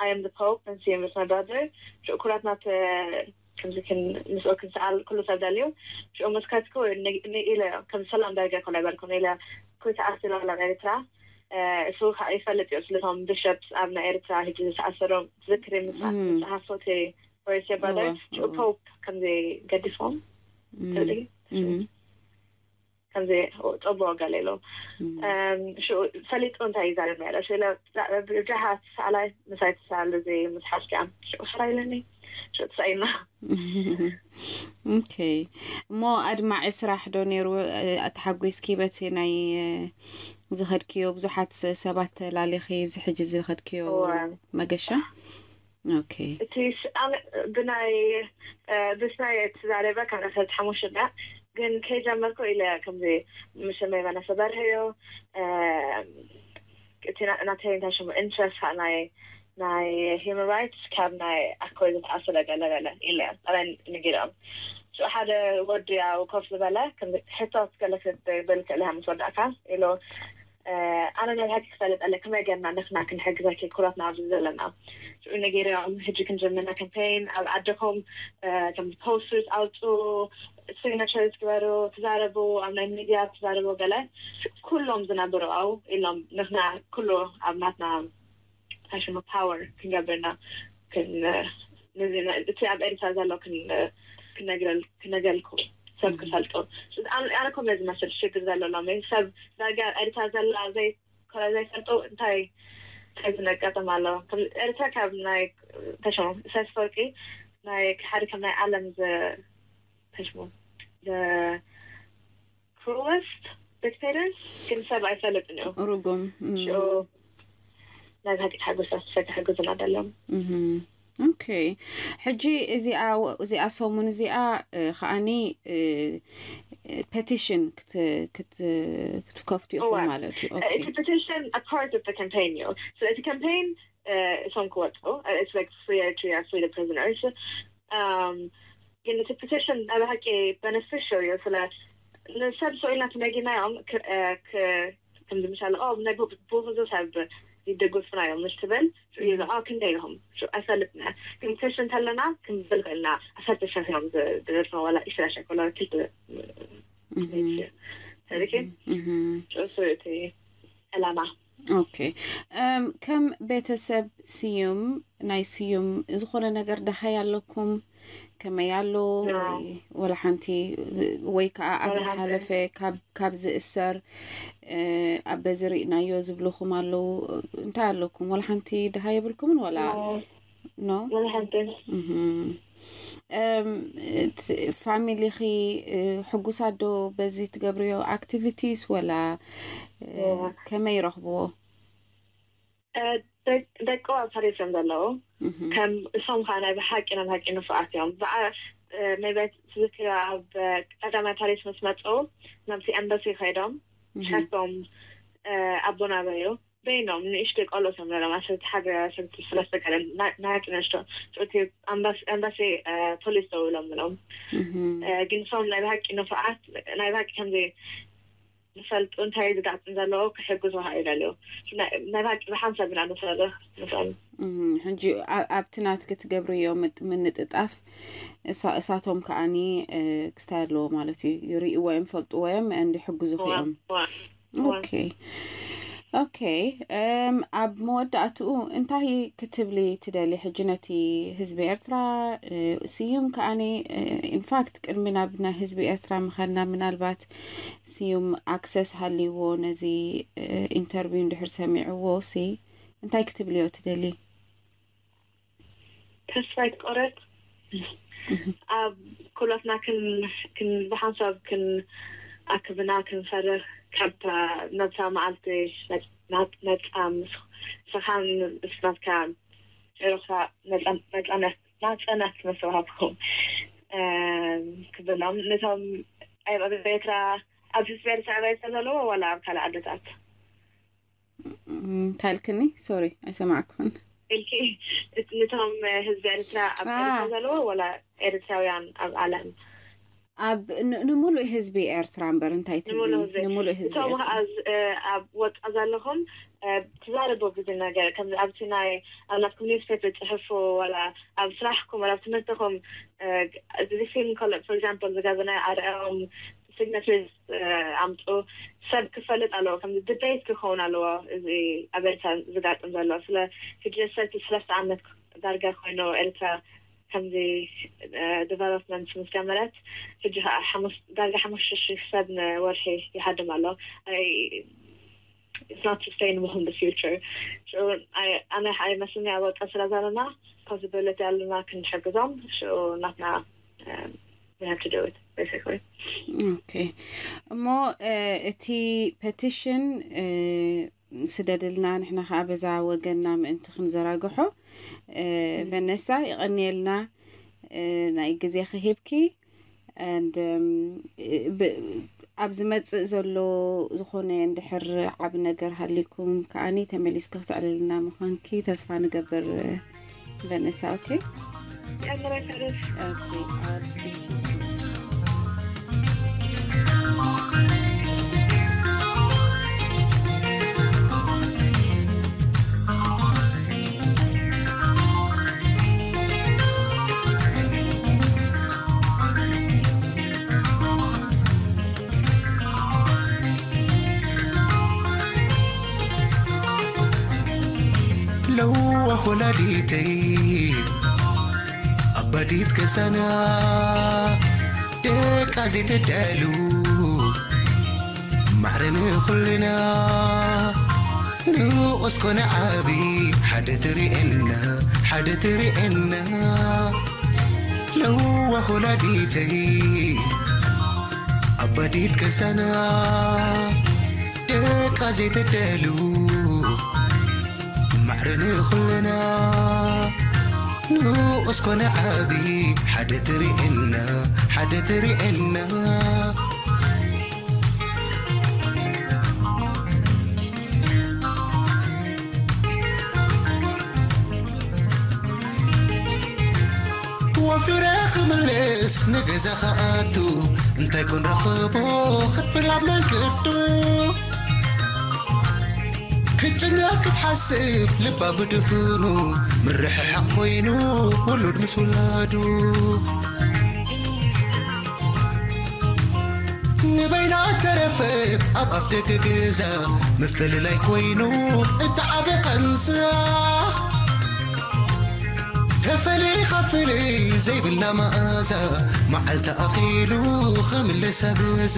I am the Pope and Siyum is my brother። ሽዑ ኩላትና ከምዚ ምስኡ ክንሰኣል ኩሉ ሰብ ደልዩ። ሽዑ ምስ ከድኩ ኢለ ከም ሰላም ዳርጋ ኮላ ይበልኩ ኢለ ኩይ ተኣሲሩ ኣሎ ኤርትራ። እሱ ከዓ ይፈልጥ እዩ ስለቶም ቢሸፕስ ኣብ ናይ ኤርትራ ህጂ ዝተኣሰሩ ዝክሪ ምፅሓፎ ወይስ የባዳይ ሽዑ ፖፕ ከምዚ ገዲፎም ከምዚ ፀቦ ገለ ኢሎም ሽዑ ፈሊጡ እንታይ ይዛረብ ነረ ሽለ ብድሓት ሰኣላይ ምሳይ ትሰኣል እዚ ምስ ሓፍቲኣን ሽዑ ሕራ ኢለኒ ሽዑ ትሳኢና ኦኬ እሞ ኣድማዒ ስራሕ ዶ ነይሩ ተሓጒስኪ በቲ ናይ ዝኸድክዮ ብዙሓት ሰባት ተላሊኺ ኣብዚ ሕጂ ዝኸድክዮ መገሻ ኦኬ እቲ ብናይ ብስናይ ትዛረበ ካብ ዕስራተ ሓሙሽተ ግን ከይጀመርኩ ኢለ ከምዚ ምስ መይመነሰ በርሀዮ እቲ ናተይ እንታይ ሽሙ ኢንትረስት ናይ ናይ ሂማን ራይትስ ካብ ናይ ኣኮይ ዝተኣሰረ ገለገለ ኢለ ኣበይ ንጊሮም ሽዑ ሓደ ወዲ ያው ኮፍ ዝበለ ሕቶ ክትገለ ክትብል ክእልሃ ምስ ወዳእካ ኢሉ ኣነ ናይ ሕጊ ክፈልጥ ኣለ ከመይ ገርና ንሕና ክንሕግዘኪ ኩላትና ኣብዚ ዘለና ሽዑ ነጊሮም ሕጂ ክንጀምርና ካምፔን ኣብ ዓድኹም ከም ፖስተርስ ኣውፁ ሲግነቸርስ ግበሩ ትዛረቡ ኣብ ናይ ሚድያ ትዛረቡ ገለ ኩሎም ዝነብሩ ኣው ኢሎም ንሕና ኩሉ ኣብ ናትና ሽሙ ፓወር ክንገብርና እቲ ኣብ ኤርትራ ዘሎ ክነገልኩ ሰብ ክፈልጡ ኣነ ኮመ ዝመስል ሽግር ዘሎ ሎሚ ሰብ ዳርጋ ኣብ ኤርትራ ዘላ ዘይ ኮላ ዘይፈልጡ እንታይ እንታይ ዝነጋጥም ኣሎ ኤርትራ ካብ ናይ ተሽሙ ኢሳያስ ኣፈወርቂ ናይ ሓደ ከም ናይ ዓለም ተሽሙ ክሩወስት ዲክቴተርስ ግን ሰብ ኣይፈልጥን እዩ ርጉም ናይ ብሓቂ ሓጎስ ኣስተሰጋ ሕግዝና ደሎም ኦኬ ሕጂ እዚኣ እዚኣ ሰሙን እዚኣ ከዓኒ ፐቲሽን ክትከፍቱ ኢኹም ማለት እዩ እቲ ፐቲሽን ፓርት ኦፍ ካምፔን እዩ ስለዚ ካምፔን እሶም ክወጡ ፍሪ ኤርትሪያ ፍሪ ፕሪዝነርስ ግን እቲ ፕቲሽን ኣብ ሓቂ በነፊሽል እዩ ስለ ንሰብ ሰው ኢልና ተነጊናዮም ከምዚ ምሳለ ኦ ናይ ብዙ ሰብ ይደግፉና እዮም ምስ ትብል ይብለ ኦ ክንደይ ኢኹም ኣይፈልጥና ግን ፕቲሽን እንተለና ክንብል ክእልና ኣሰርተ ሸሕ እዮም ዝደርፎ ዋላ ኢስራ ሸሕ ዋላ ክልተ ሰሪኪ እሱ እቲ ዕላማ ኦኬ ከም ቤተሰብ ስዩም ናይ ስዩም ዝኾነ ነገር ደሃይ ኣለኩም ከመይ ኣሎ ወላ ሓንቲ ወይ ከዓ ኣብ ዝሓለፈ ካብ ዝእሰር ኣብ በዚ ርኢናዮ ዝብልኹም ኣለዉ እንታይ ኣለኩም ወላ ሓንቲ ደሃይ የብልኩምን ወላ ኖ ፋሚሊኺ ሕጉሳት ዶ በዚ ትገብርዮ ኣክቲቪቲስ ወላ ከመይ ይረኽብዎ ደቂ ኣብ ፓሪስ እዮም ዘለዉ ከም እሶም ከዓ ናይ ብሓቂ ናይ ብሓቂ ንፉዓት እዮም በዓ ሜቤት ትዝክር ኣብ ቀዳማይ ፓሪስ ምስ መፁ ናብቲ ኤምባሲ ከይዶም ሕቶም ኣቦና በዩ በይኖም ንእሽተይ ቆልዑ እዮም ነይሮም ዓሰርተ ሓደ ዓሰርተ ሰለስተ ገለ ናይ ኣቂ ንእሽቶ እቲ ኤምባሲ ፖሊስ ደው ኢሎምሎም ግን ሶም ናይ ብሃቂ ንፉዓት ናይ ብሃቂ ከምዚ ዝፈልጡ እንታይ ዝጋጥም ዘለዎ ክሕግዙ ከዓ ይደልዩ ናይ ብሃቂ ብሓንሳብ ኢና ንፈርህ ንፈርህ ሕጂ ኣብቲ ናትኪ ትገብርዮ ምንጥጣፍ እሳቶም ከዓኒ ክስታይ ኣለዎ ማለት እዩ ይርእዎ እዮም ፈልጥዎ እዮም እንዲ ሕግዙ እዮም ኦኬ ኦኬ ኣብ መወዳእትኡ እንታይ ክትብሊ ትደሊ ሕጂ ነቲ ህዝቢ ኤርትራ ስዩም ከዓኒ ኢንፋክት ቅድሚ ናብ ናይ ህዝቢ ኤርትራ ምኸድና ምናልባት ስዩም ኣክሰስ ሃልይዎ ነዚ ኢንተርቪው እንድሕር ሰሚዕዎ ሲ እንታይ ክትብልዮ ትደሊ ተስፋ ኣይትቆረጥ ኣብ ኩላትና ብሓንሳብ ክን ኣክብና ክንፈርህ ካብ ነብሳ መዓልቲ ነፃ ምስ ስኻን ምስናትካ ጭሩኻ ነፃነት ናፀነት መስዋሃትኩም ክብሎም ነቶም ኣብ ኤርትራ ኣብ ህዝቢ ኤርትራ ኣባይታ ዘለዎ ዋላ ኣብ ካልእ ዓድታት እንታይ ኢልክኒ ሶሪ ኣይሰማዕኩን ኢልኪ ነቶም ህዝቢ ኤርትራ ኣብ ኤርትራ ዘለዎ ዋላ ኤርትራውያን ኣብ ዓለም ኣብ ን- ንምሉእ ህዝቢ ኤርትራ እምበር እንታይ ትብሊ? ንምሉእ ህዝቢ። ንምሉእ ህዝቢ እቶም ኤርትራ። ከኣ ኣብ ወጻ ዘለኹም ትዛረቦ ብዙ ነገር ከም ኣብቲ ናይ ኣብ ናትኩም ኒውስ ፔፐር ጽሕፉ ወላ ኣብ ስራሕኩም ወላ ኣብ ትምህርትኹም እዚ ፊልም ኮለ for example ዝጋበና ኣርኣዮም ሲግነቸርስ ኣምፁ ሰብ ክፈልጥ ኣለዎ። ከም ዲቤት ክኸውን ኣለዎ። እዚ ኣብ ኤርትራ ዝጋጥም ዘሎ ስለ ሕጂ ሰቲ ሰለስተ ዓመት ዳርጋ ኮይኑ ኤርትራ ከምዚ ዲቨሎፕመንት ምስ ጀመረት ሕጂ ዳርጋ ሓሙሽተ ሽሕ ሰብ ንወርሒ ይሃድም ኣሎ። It's not sustainable in the future. So ኣነ ኣይመስልኒ ኣብ ወፃ ስለ ዘለና possibility ኣለና ክንሕግዞም ናትና ኦኬ። እሞ እቲ ፐቲሽን ስደድልና፣ ንሕና ከዓ በዛ ወገንና ምእንቲ ክንዘራግሖ። ቨነሳ፣ ይቐንየልና ናይ ግዜ ክሂብኪ። ኣብ ዝመፅእ ዘሎ ዝኾነ እንድሕር ዓብ ነገር ሃሊኩም ከዓኒ ተመሊስኪ ክትዕልልና ምዃንኪ ተስፋ ንገብር። ቨነሳ። ኦኬ። Camera service. Okay, I'll speak to you soon. ለዋህ ወላዲተይ ኣባዲት ገዛና ደቃ ዘይተዳሉ ማዕረ ንኹልና ንኡስ ኮነ ዓቢ ሓደ ትርእየና ሓደ ትርእየና ለዋህ ወላዲተይ ኣባዲት ገዛና ደቃ ዘይተዳሉ ማዕረ ንኹልና ንኡስ ኮነ ዓቢ ሓደ ትርእየና ሓደ ትርእየና ወፊረ ክምልስ ንገዛ ክኣቱ እንታይ ኮን ረኽቦ ክትብል ኣብ መንገዱ ክትጭነቕ ክትሓስብ ልባ ብድፍኑ ምርሕሓቕ ኮይኑ ውሉድ ምስ ውላዱ ንበይና ተረፈት ኣብ ኣፍ ደገ ገዛ ምፍልላይ ኮይኑ እቲ ዓቢ ቃንዛ ተፈልይ ካብ ፍልይ ዘይብላ መኣዛ መዓልቲ ኣኺሉ ክምለሳ ገዛ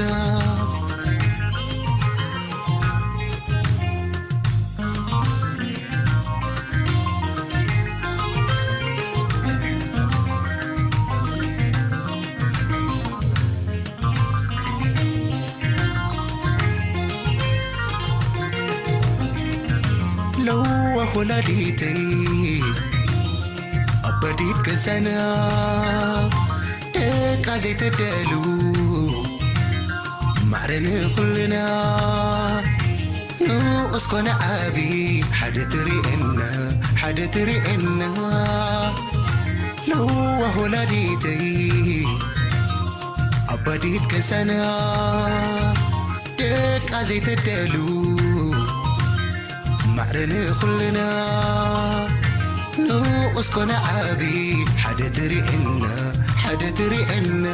ለዋህ ወላዲተይ ኣባዲት ገዛና ደቃ ዘይተዳሉ ማዕረ ንኹልና ንኡስ ኮነ ዓቢ ሓደ ትርእየና ሓደ ትርእየና ለዋህ ወላዲተይ ኣባዲት ገዛና ደቃ ዘይተዳሉ ማዕረ ንኹልና ንኡስ ኮነ ዓቢ ሓደ ትርእየና ሓደ ትርእየና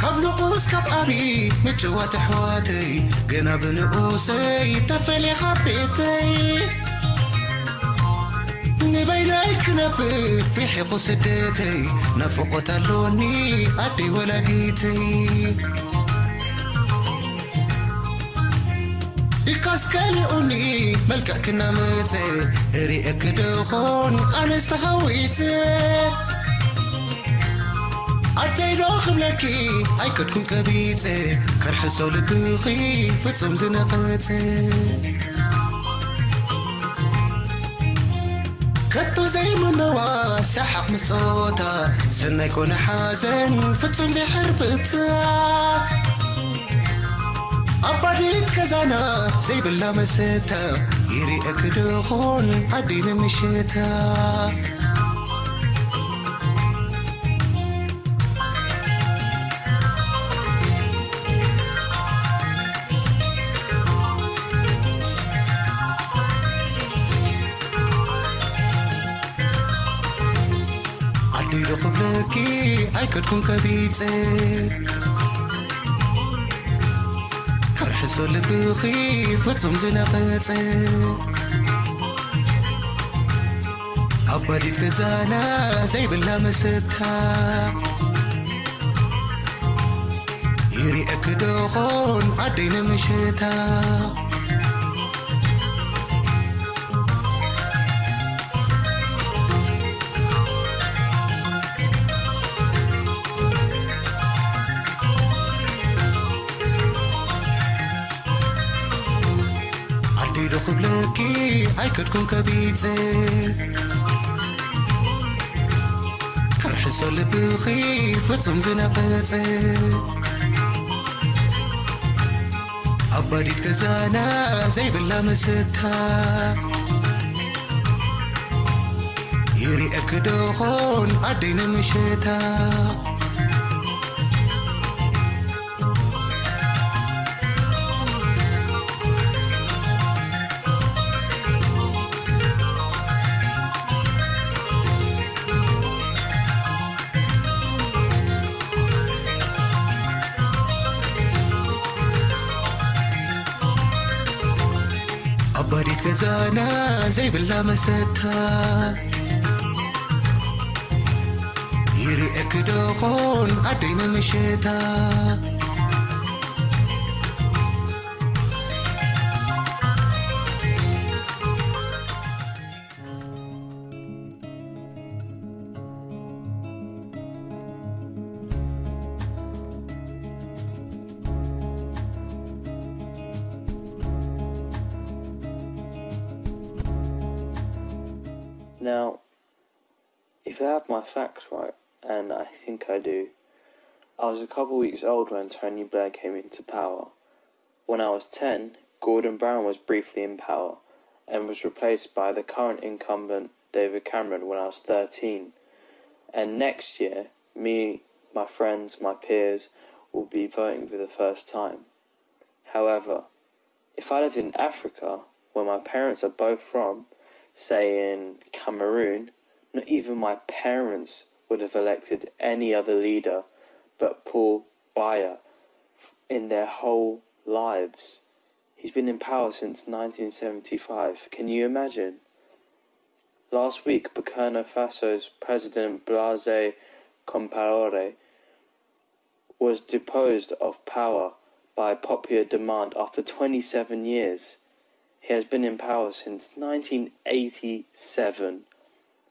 ካብ ንኡስ ካብ ዓቢ ምጭዋት ኣሕዋተይ ገና ብንኡሰይ ተፈልየ ካብ ቤተይ ንበይነይ ክነብር ርሒቑ ስደተይ ናፍቖት ኣሎኒ ኣደይ ወላዲተይ ድካስ ከሊኡኒ መልክዕ ክናመፀ እሪኤ ክደኾን ኣነስ ተሃዊፀ ኣደይ ዶ ክብለኪ ኣይከድኩን ቀቢፀ ከርሕሶ ልብኺ ፍጹም ዝነቐፀ ከቶ ዘይምነዋ ሰሓቕ ምስ ጸወታ ሰናይ ኮነ ሓዘን ፍጹም ዘይሕርብታ ኣባዲት ዛና ዘይብላ መሰታ ይርኤክ ደኾን ኣደይ ንምሸታ። ኣደይ ዶ ክብለኪ ኣይከድኩን ከቢፀ፣ ከርሕሶ ልብኺ ፍጹም ዝነቐጸ። ኣባዲት ገዛና ዘይብላ መሰታ ይርኤክ ደኾን ኣደይ ንምሸታ። ኣደይ ዶ ክብለኪ ኣይከድኩን ከቢፀ፣ ከርሕሶ ልብኺ ፍጹም ዝነቐጸ። ኣባዲት ገዛና ዘይብላ መሰታ ይርኤክ ደኾን ኣደይ ንምሸታ። ኣባዲት ገዛና ዘይብላ መሰታ ይርኤክ ደኾን ኣደይ ንምሸታ። Now, if I have my facts right, and I think I do, I was a couple weeks old when Tony Blair came into power. When I was ten, Gordon Brown was briefly in power and was replaced by the current incumbent, David Cameron, when I was thirteen. And next year, me, my friends, my peers will be voting for the first time. However, if I lived in Africa, where my parents are both from, say in Cameroon, not even my parents would have elected any other leader but Paul Biya f- in their whole lives. He's been in power since nineteen seventy-five. Can you imagine? Last week, Burkina Faso's President Blaise Compaoré was deposed of power by popular demand after twenty-seven years. He has been in power since nineteen eighty-seven.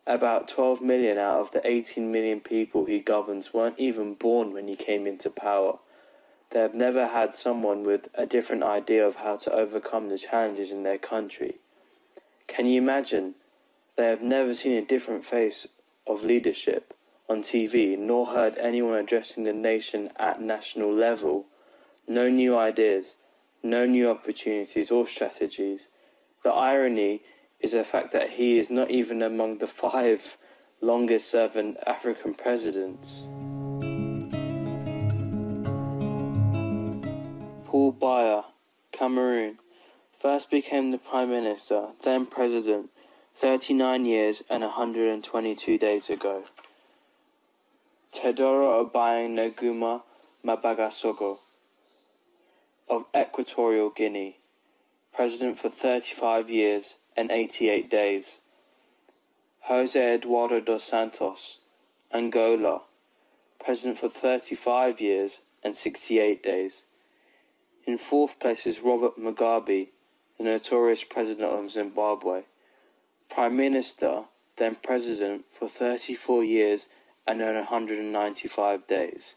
About twelve million out of the eighteen million people he governs weren't even born when he came into power. They have never had someone with a different idea of how to overcome the challenges in their country. Can you imagine? They have never seen a different face of leadership on T V, nor heard anyone addressing the nation at national level. No new ideas, no new opportunities or strategies. The irony is the fact that he is not even among the five longest serving African presidents. Paul Biya, Cameroon, first became the Prime Minister, then President, thirty-nine years and one hundred twenty-two days ago. Teodoro Obiang Nguema Mbasogo of Equatorial Guinea, President for thirty-five years and eighty-eight days. Jose Eduardo dos Santos, Angola, President for thirty-five years and sixty-eight days. In fourth place is Robert Mugabe, the notorious President of Zimbabwe, Prime Minister, then President for thirty-four years and one hundred ninety-five days.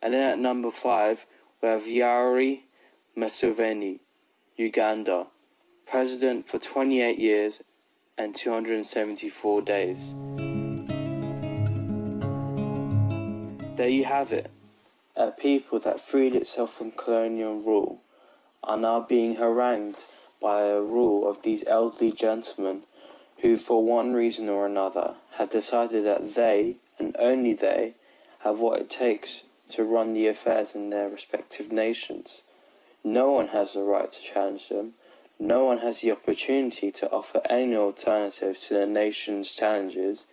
And then at number five, we have Yoweri Museveni, Uganda, President for twenty-eight years and two hundred seventy-four days. There you have it, a people that freed itself from colonial rule are now being harangued by a rule of these elderly gentlemen who, for one reason or another, have decided that they, and only they, have what it takes to run the affairs in their respective nations. No one has the right to challenge them. No one has the opportunity to offer any alternative to the nation's challenges,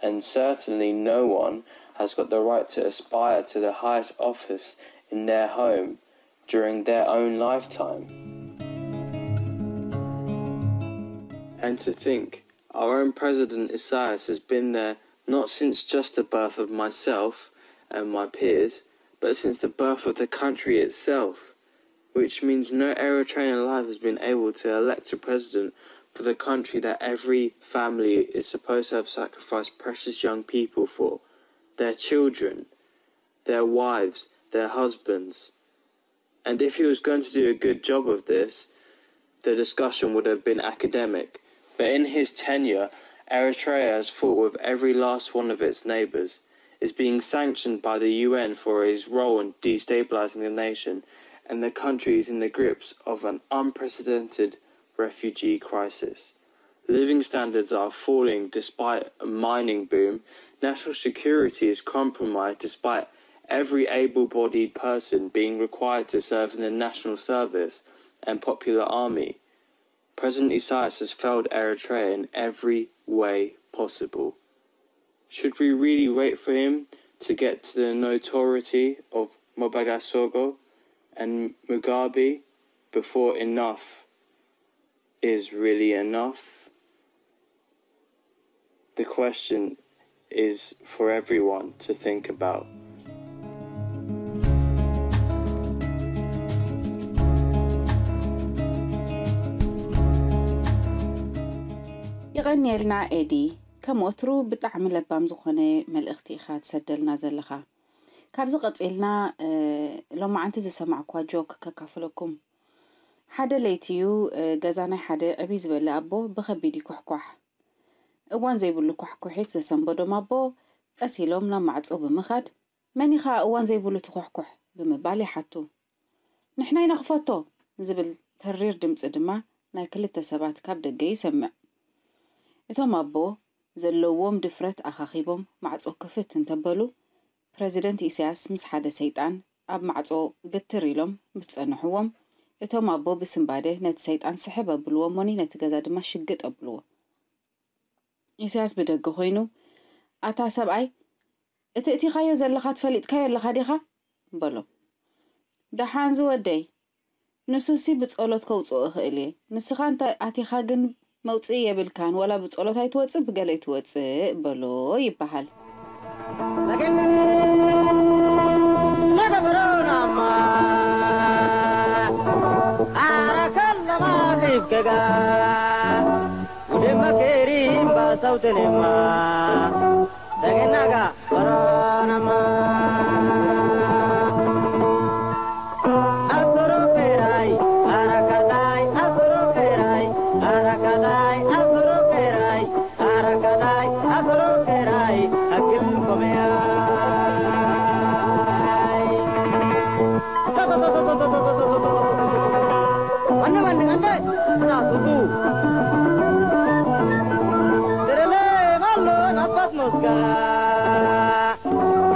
and certainly no one has got the right to aspire to the highest office in their home during their own lifetime. And to think, our own President Isaias has been there not since just the birth of myself and my peers, but since the birth of the country itself, which means no Eritrean alive has been able to elect a president for the country that every family is supposed to have sacrificed precious young people for, their children, their wives, their husbands. And if he was going to do a good job of this, the discussion would have been academic. But in his tenure, Eritrea has fought with every last one of its neighbours, is being sanctioned by the U N for his role in destabilising the nation, and the country is in the grips of an unprecedented refugee crisis. Living standards are falling despite a mining boom. National security is compromised despite every able bodied person being required to serve in the national service and popular army. President Isaias has failed Eritrea in every way possible. Should we really wait for him to get to the notoriety of Mobagasogo and Mugabe before enough is really enough? The question is for everyone to think about. የቐንየልና ኤዲ። ከም ወትሩ ብጣዕሚ ለባም ዝኾነ መልእኽቲ ኢኻ ትሰደልና ዘለኻ። ካብዚ ቀጺልና ሎማዓንቲ ዝሰማዕኳ ጆክ ከካፍለኩም። ሓደ ለይቲ እዩ። ገዛ ናይ ሓደ ዕብይ ዝበለ ኣቦ ብኸቢድ ይኩሕኳሕ። እዋን ዘይብሉ ኳሕኩሒት ዘሰንበዶም ኣቦ ቀስ ኢሎም ናብ ማዕጾ ብምኻድ፣ መን ኢኻ እዋን ዘይብሉ ትኹሕኩሕ? ብምባል ይሓቱ። ንሕና ኢና ክፈቶ! ዝብል ተሪር ድምጺ ድማ ናይ ክልተ ሰባት ካብ ደገ ይሰምዕ። እቶም ኣቦ ዘለዎም ድፍረት ኣኻኺቦም ማዕጾ ክፍት እንተበሉ፣ ፕረዚደንት ኢሳያስ ምስ ሓደ ሰይጣን ኣብ ማዕጾ ግትር ኢሎም ምስ ጸንሕዎም፣ እቶም ኣቦ ብስንባደ ነቲ ሰይጣን ስሕብ ኣብልዎ እሞኒ ነቲ ገዛ ድማ ሽግጥ ኣብልዎ። ኢሳያስ ብደገ ኮይኑ፣ ኣታ ሰብኣይ፣ እቲ እቲኻዮ ዘለኻ ትፈሊጥካዮ ኣለኻ ዲኻ? በሎ። ደሓን ዝወደይ፣ ንሱሲ ብጸሎት ከውጽኦ እኽእል እየ። ንስኻ እንተ ኣቲኻ ግን መውጽኢ የብልካን፣ ዋላ ብጸሎት ኣይትወጽእ ብገለ ኣይትወጽእ በሎ ይበሃል።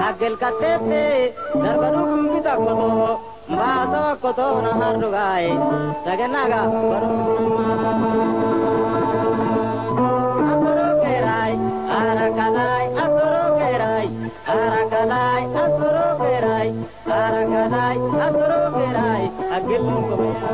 Agel katete, darbaru kumbita koto, mbaso koto na hardugai, sagenaga baru. Asoro kerai, arakalai, asoro kerai, arakalai, asoro kerai, arakalai, asoro kerai, agel kumbita.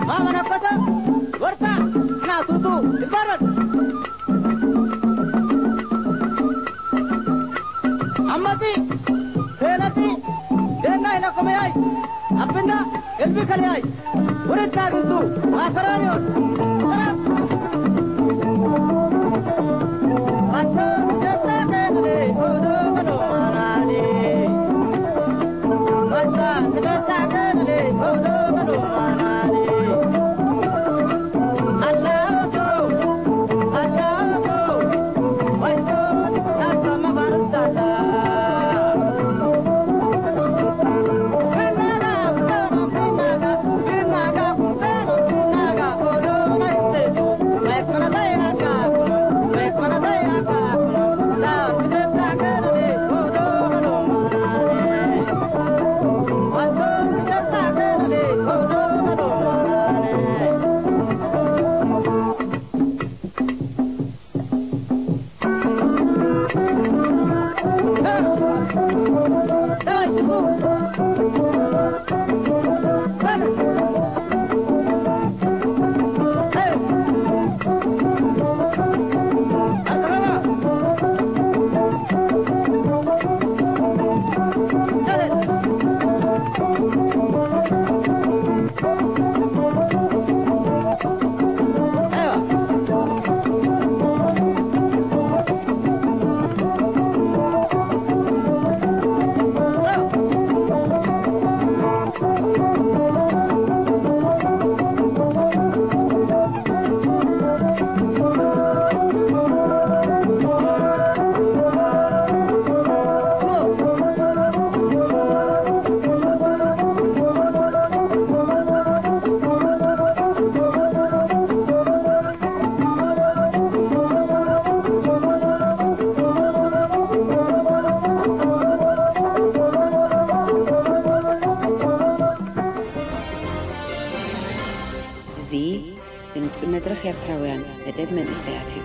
ማመነከተ ወርታ ናቱቱ ይባረር። ኣመጺ ሴነጺ ደና ኢለኩምያይ ኣብና እልቢ ከልያይ ውርታ ግንቱ ማከራኒዮን ጥራፍ እዚ ድምፂ መድረኽ ኤርትራውያን መደብ መንእሰያት እዩ።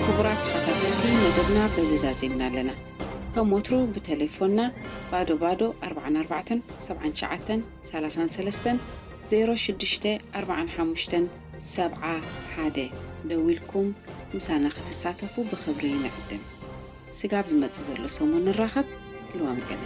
ክቡራት ተኸታተልቲ መደብና በዚ ዛዚምና ኣለና። ከም ወትሩ ብቴሌፎንና ባዶ ባዶ ኣርባዓን ኣርባዕተን ሰብዓን ትሽዓተን ሰላሳን ሰለስተን ዜሮ ሽዱሽተ ኣርባዓን ሓሙሽተን ሰብዓ ሓደ ደዊልኩም ምሳና ክትሳተፉ ብኽብሪ ንዕድም። ስጋብ ዝመጽእ ዘሎ ሰሙን ንራኸብ። ልዋም ቅነ።